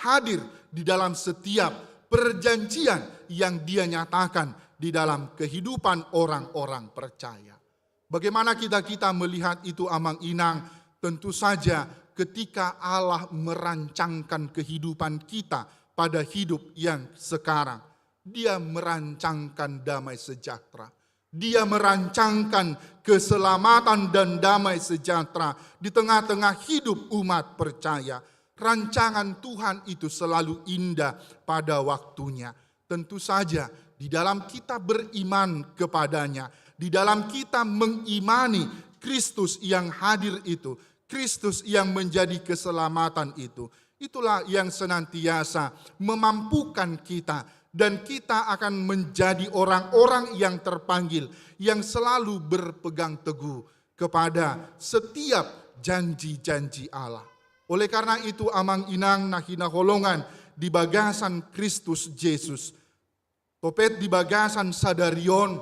hadir di dalam setiap perjanjian yang Dia nyatakan di dalam kehidupan orang-orang percaya. Bagaimana kita, kita melihat itu, Amang Inang? Tentu saja, ketika Allah merancangkan kehidupan kita pada hidup yang sekarang, Dia merancangkan damai sejahtera. Dia merancangkan keselamatan dan damai sejahtera di tengah-tengah hidup umat percaya. Rancangan Tuhan itu selalu indah pada waktunya. Tentu saja, di dalam kita beriman kepada-Nya, di dalam kita mengimani Kristus yang hadir itu, Kristus yang menjadi keselamatan itu, itulah yang senantiasa memampukan kita, dan kita akan menjadi orang-orang yang terpanggil, yang selalu berpegang teguh kepada setiap janji-janji Allah. Oleh karena itu, Amang Inang na hinaholongan di bagasan Kristus Jesus, topet di bagasan sadari on,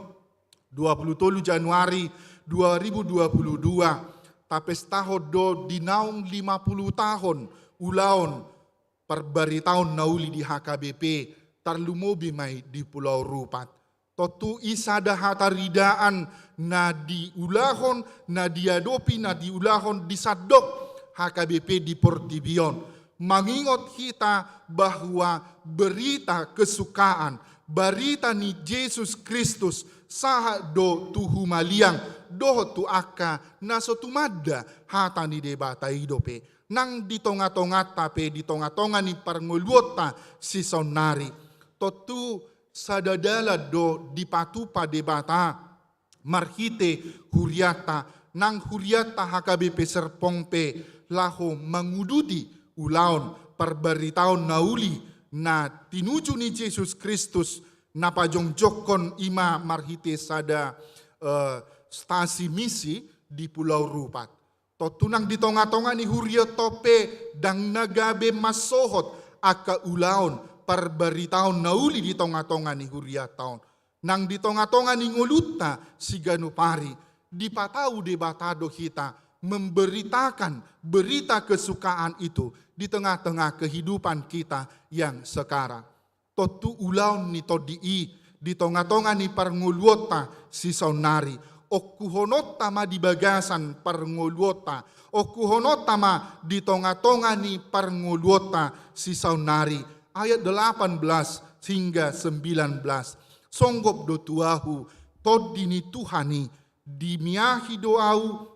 dua puluh tolu Januari dua ribu dua puluh dua, tapestahon do di naung lima puluh tahun ulaon parbaritaon na uli di H K B P, tarlumobi ma i di Pulau Rupat. Tontu i sada hataridaan na diulahon, na diadopi, na diulahon di sandok H K B P di portibi on. Mangingot hita bahwa berita kesukaan, barita ni Jesus Kristus, sahat do tu humaliang, dohot tu angka na so tumanda hata ni Debata i dope, nang di tonga-tonganta pe, di tonga-tonga ni parngoluonta sisaonnari. Tontu Sada dalan do dipatupa Debata marhite hurianta, nang hurianta H K B P Serpong pe laho manguduti ulaon parbaritaon na uli na tinuju ni Jesus Kristus na pajongjongkon i ma marhite sada, eh, stasi misi di Pulau Rupat. Tontu nang di tonga-tonga ni hurianta on pe ndang na gabe mansohot angka ulaon parbaritaon na uli di tonga-tonga ni hurianta on. Nang di tonga-tonga ni ngolunta siganup ari, dipatau Debata do hita memberitakan berita kesukaan itu di tengah-tengah kehidupan kita yang sekarang. Tontu ulaon ni tondi i di tonga-tonga ni parngoluonta sisaonnari, ongkuhononta ma di bagasan parngoluonta, ongkuhononta ma di tonga-tonga ni parngoluonta sisaonnari. Ayat delapan belas hingga sembilan belas. Songgop do tu ahu tondi ni Tuhan i, dimiahi do ahu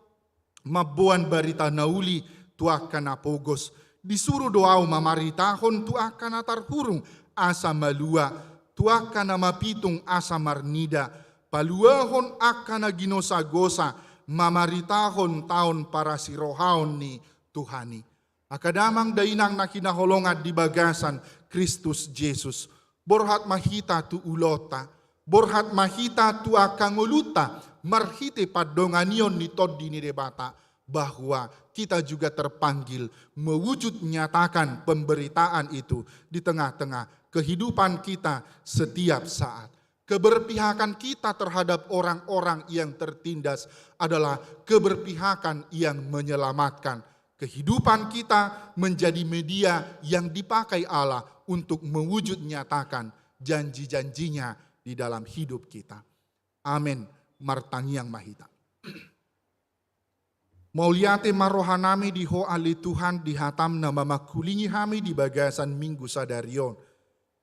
mamboan barita na uli tu angka na pogos. Disuru do ahu mamaritahon tu angka na tarhurung asa malua, tu angka na mapitung asa marnida, paluahon angka na ginosa-gosa, mamaritahon taon parasirohaon ni Tuhan i. Angka damang dainang na hinaholongan di bagasan Kristus Jesus, borhat ma hita tu ulaonta, borhat ma hita tu angka ngolunta, marhite pandonganion ni tondi ni Debata, bahwa kita juga terpanggil mewujud nyatakan pemberitaan itu di tengah-tengah kehidupan kita setiap saat. Keberpihakan kita terhadap orang-orang yang tertindas adalah keberpihakan yang menyelamatkan. Kehidupan kita menjadi media yang dipakai Allah untuk mewujud nyatakan janji-janji-Nya di dalam hidup kita. Amen. Martangiang ma hita. Mauliate ma rohanami di Ho ale Tuhan di hataM na mamangkulingi hami di bagasan Minggu sadari on.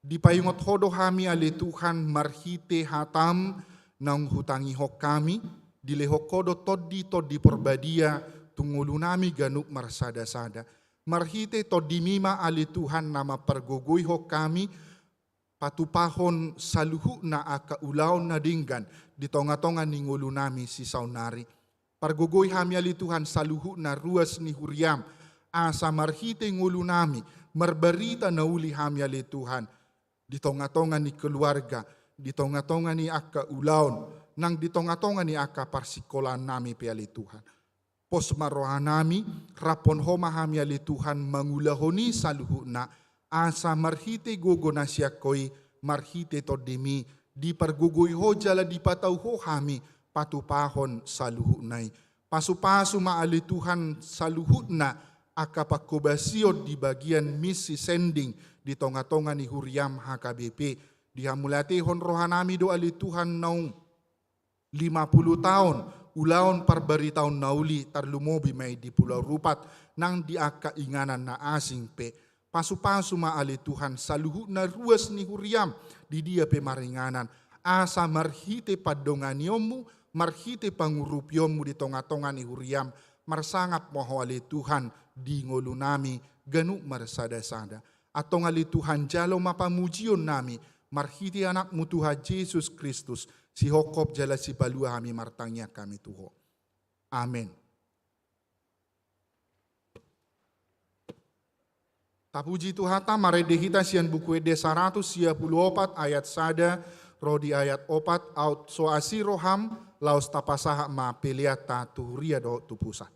Dipaingot Ho do hami ale Tuhan marhite hataM naung hutangihon hami, dilehon Ho do tondi-tondi parbadia tu ngolunami ganup marsada-sada. Marhite TondiMi ma ale Tuhan na mampargogoihon hami patupahon saluhutna angka ulaon na denggan di tonga-tonga ni ngolunami sisaonnari. Pargogoi hami ale Tuhan saluhutna ruas ni huriaM, asa marhite ngolunami marbarita na uli hami ale Tuhan, di tonga-tonga ni keluarga, di tonga-tonga ni angka ulaon, nang di tonga-tonga ni angka parsingkolaannami pe ale Tuhan. Pos ma rohanami, raphon Ho ma hami ale Tuhan mangulahon i saluhutna, asa marhite gogo na sian Ho i, marhite TondiMi, dipargogoi Ho jala dipatau Ho hami patupahon saluhutna i. Pasu-pasu ma ale Tuhan saluhutna angka panghobasion di bagian misi sending di tonga-tonga ni huriaM H K B P. Dihamauliatehon rohanami do ale Tuhan naung lima puluh taon ulaon parbaritaon na uli, tarlumobi ma i di Pulau Rupat nang di angka inganan na asing pe. Pasu-pasu ma ale Tuhan saluhutna ruas ni huriaM di dia pe maringanan, asa marhite pandonganionMu, marhite pangurupionMu di tonga-tonga ni huriaM, marsangap ma Ho ale Tuhan di ngolunami ganup marsada-sada. Antong ale Tuhan, jalo ma pamujionnami marhite AnakMu Tuhan Jesus Kristus, sihophop jala sipalua hami martangiang hami tu Ho. Amen. Tapuji Tuhanta, marende hita sian Buku Ende saratus sia pulu opat ayat sada ro di ayat opat. Aut so asi roham, laos tapasahat ma peleanta tu huria dohot tu pusat.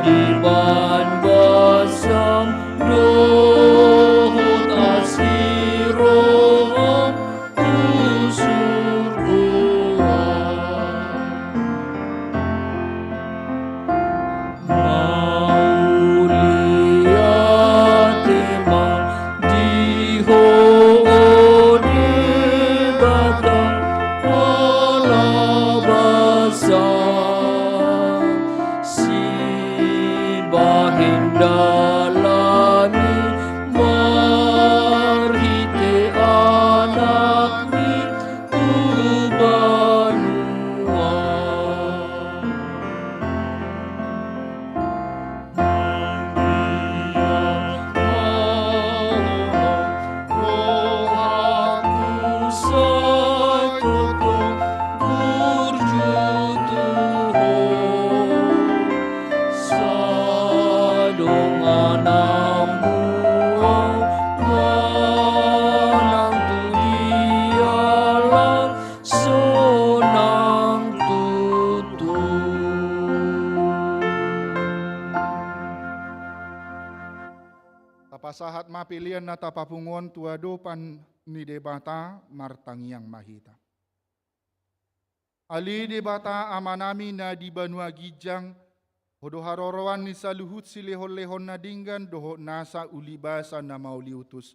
Iban basam dohot asi roham tu surgo. Mauliate ma di Ho, o Debata, ala basa sibahen dalan i marhite Anakmi tu banua. Sadongan ahu manang tu dia lang sonang tutu. Tapasahat ma pelean na tapapungu on tu adopan ni Debata. Martangiang ma hita. Ale Debata Amanami na di banua ginjang, Ho do haroroan ni saluhut silehonlehon na denggan dohot nasa ulibasa na mauliutus.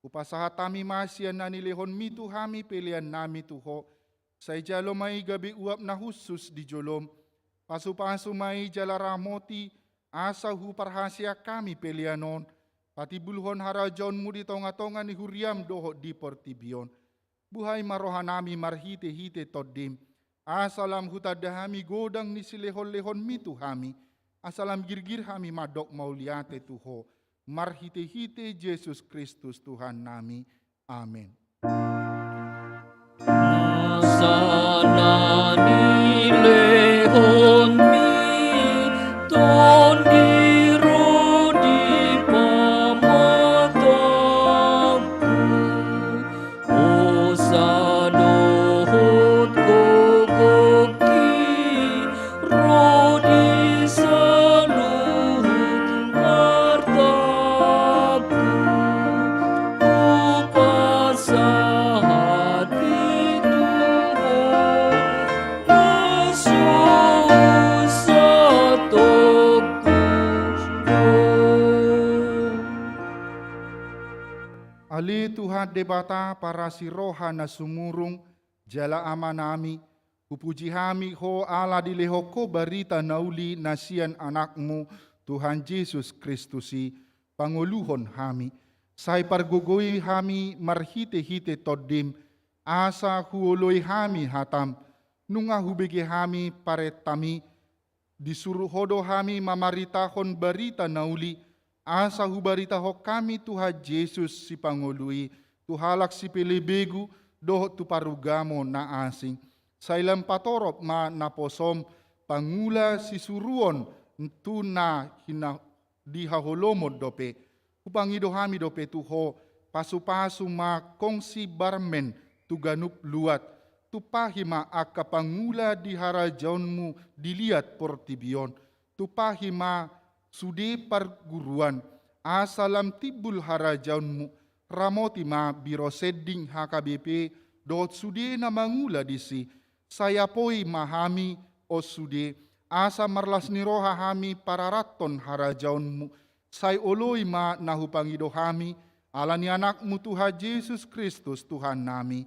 Hupasahat hami ma sian na nilehonmi tu hami peleannami tu Ho. Sai jalo ma i gabe uap na hushus di jolom. Pasupasu ma i jala ramoti, asa huparhaseang hami pelean on patimbulhon harajaonmu di tongatonga ni huriam dohot di portibi on. Buhai ma rohanami marhitehite Tondim, asa lam hutanda hami godang ni silehonlehonmi tu hami, asa lam girgir hami mandok mauliate tu Ho, marhitehite Jesus Kristus Tuhannami. Amen. Nasa na nilehonmi Tondi ro di pamatangku, hosa dohot gogongki ro di saluhut artangku. Hupasahat i tu Ho na so husatongku do. Ale Tuhan Debata parasi roha na sumurung jala Amanami, hupuji hami Ho ala dilehon Ho barita na uli na sian Anakmu, Tuhan Jesus Kristus i, pangoluhon hami. Sai pargogoi hami marhitehite Tondim, asa huoloi hami hatam, nunga hubege hami parentami, disuru Ho do hami mamaritahon barita na uli, asa hubaritahon hami Tuhan Jesus Sipangolu i, tu halak sipelebegu dohot tu parugamo na asing. Sai lam patorop ma naposom pangula sisuruon tu na hina-, di haholomon dope. Hupangido hami dope tu Ho, pasupasu ma kongsi barmen tu ganup luat, tumpahi ma angka pangula di harajaonmu di liat portibi on, tumpahi ma sude parguruan, asa lam timbul harajaonmu, ramoti ma Biro Sending H K B P dohot sude na mangula disi, sai apoi ma hami, o sude, asa marlas ni roha hami pararathon harajaonmu, sai oloi ma na hupangido hami, ala ni Anakmu Tuhan Jesus Kristus Tuhannami.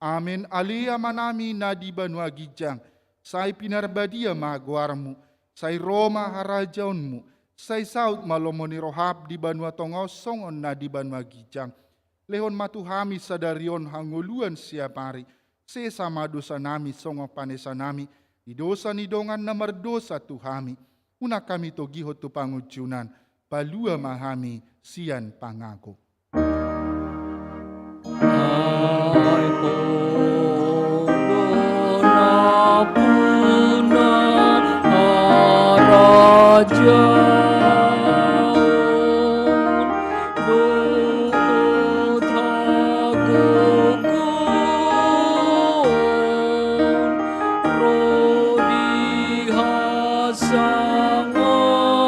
Amen. Ale Amanami na di banua ginjang, sai pinarbadia ma goarmu, sai ro ma harajaonmu, sai saut ma lomo ni roham di banua tonga on songon na di banua ginjang. Lehon ma tu hami sadari on hangoluan siapari, sesa ma dosanami songon panesanami di dosa ni dongan na mardosa tu hami. Unang hami togihon tu pangunjunan, palua ma hami sian pangago. Ai Ho do nampuna harajaon dohot hagogoon ro di hasangapon.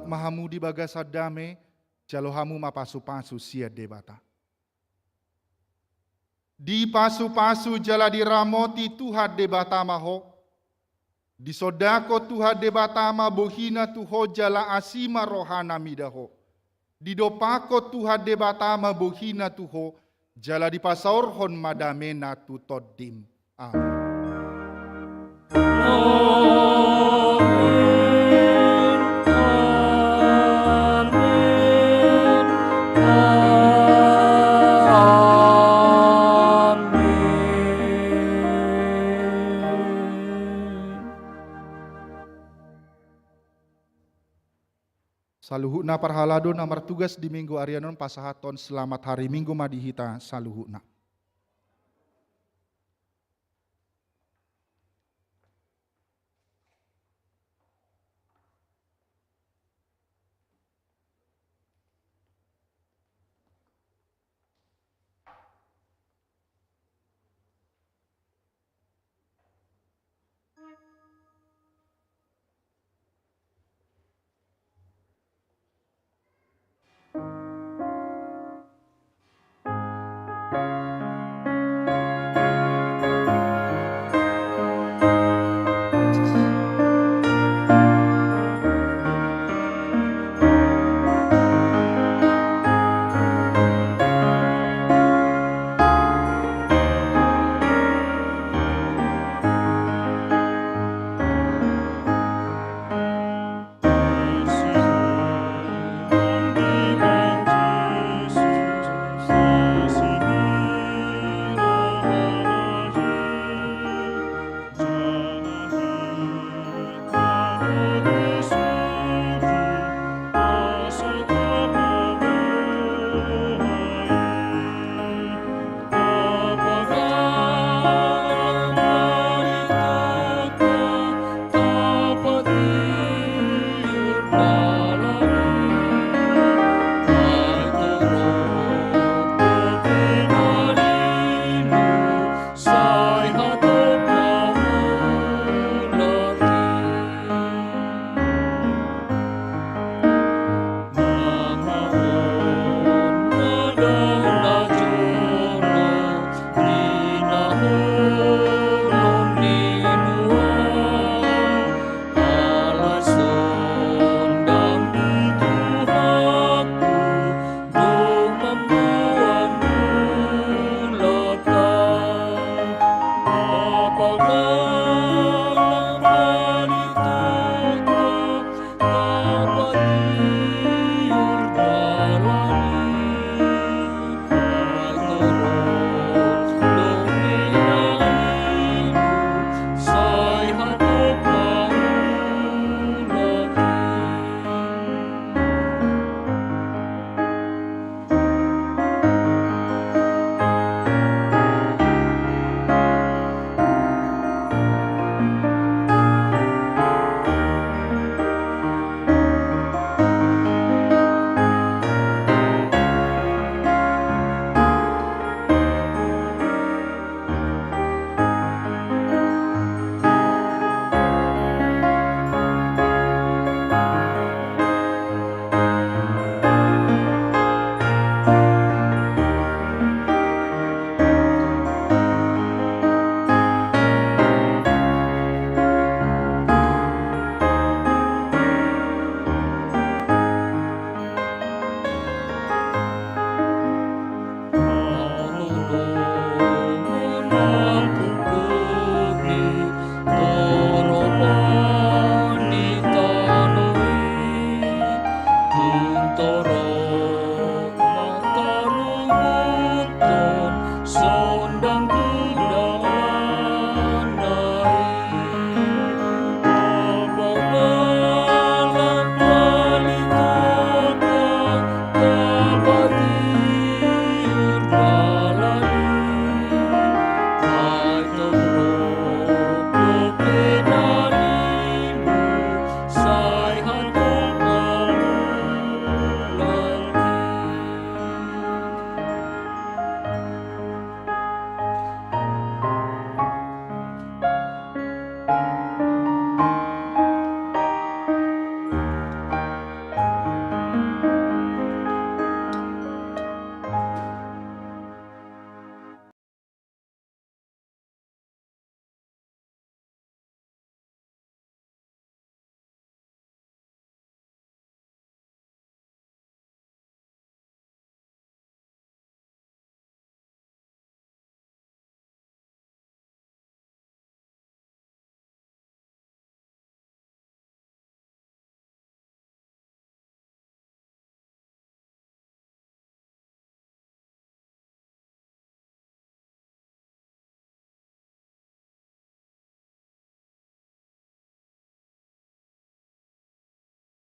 ma hamu di bagasan dame, jalo hamu ma pasupasu sian Debata. Dipasupasu jala diramoti Tuhan Debata ma ho. Disondangkon Tuhan Debata ma bohina tu ho jala asi ma rohana mida ho. Didompakkon Tuhan Debata ma bohina tu ho, jala dipasaorhon ma damena tu tondim. Amen. Amen. Amen. Amen. Saluhutna parhalado na martugas di Minggu ari on pasahathon selamat hari Minggu ma di hita saluhutna.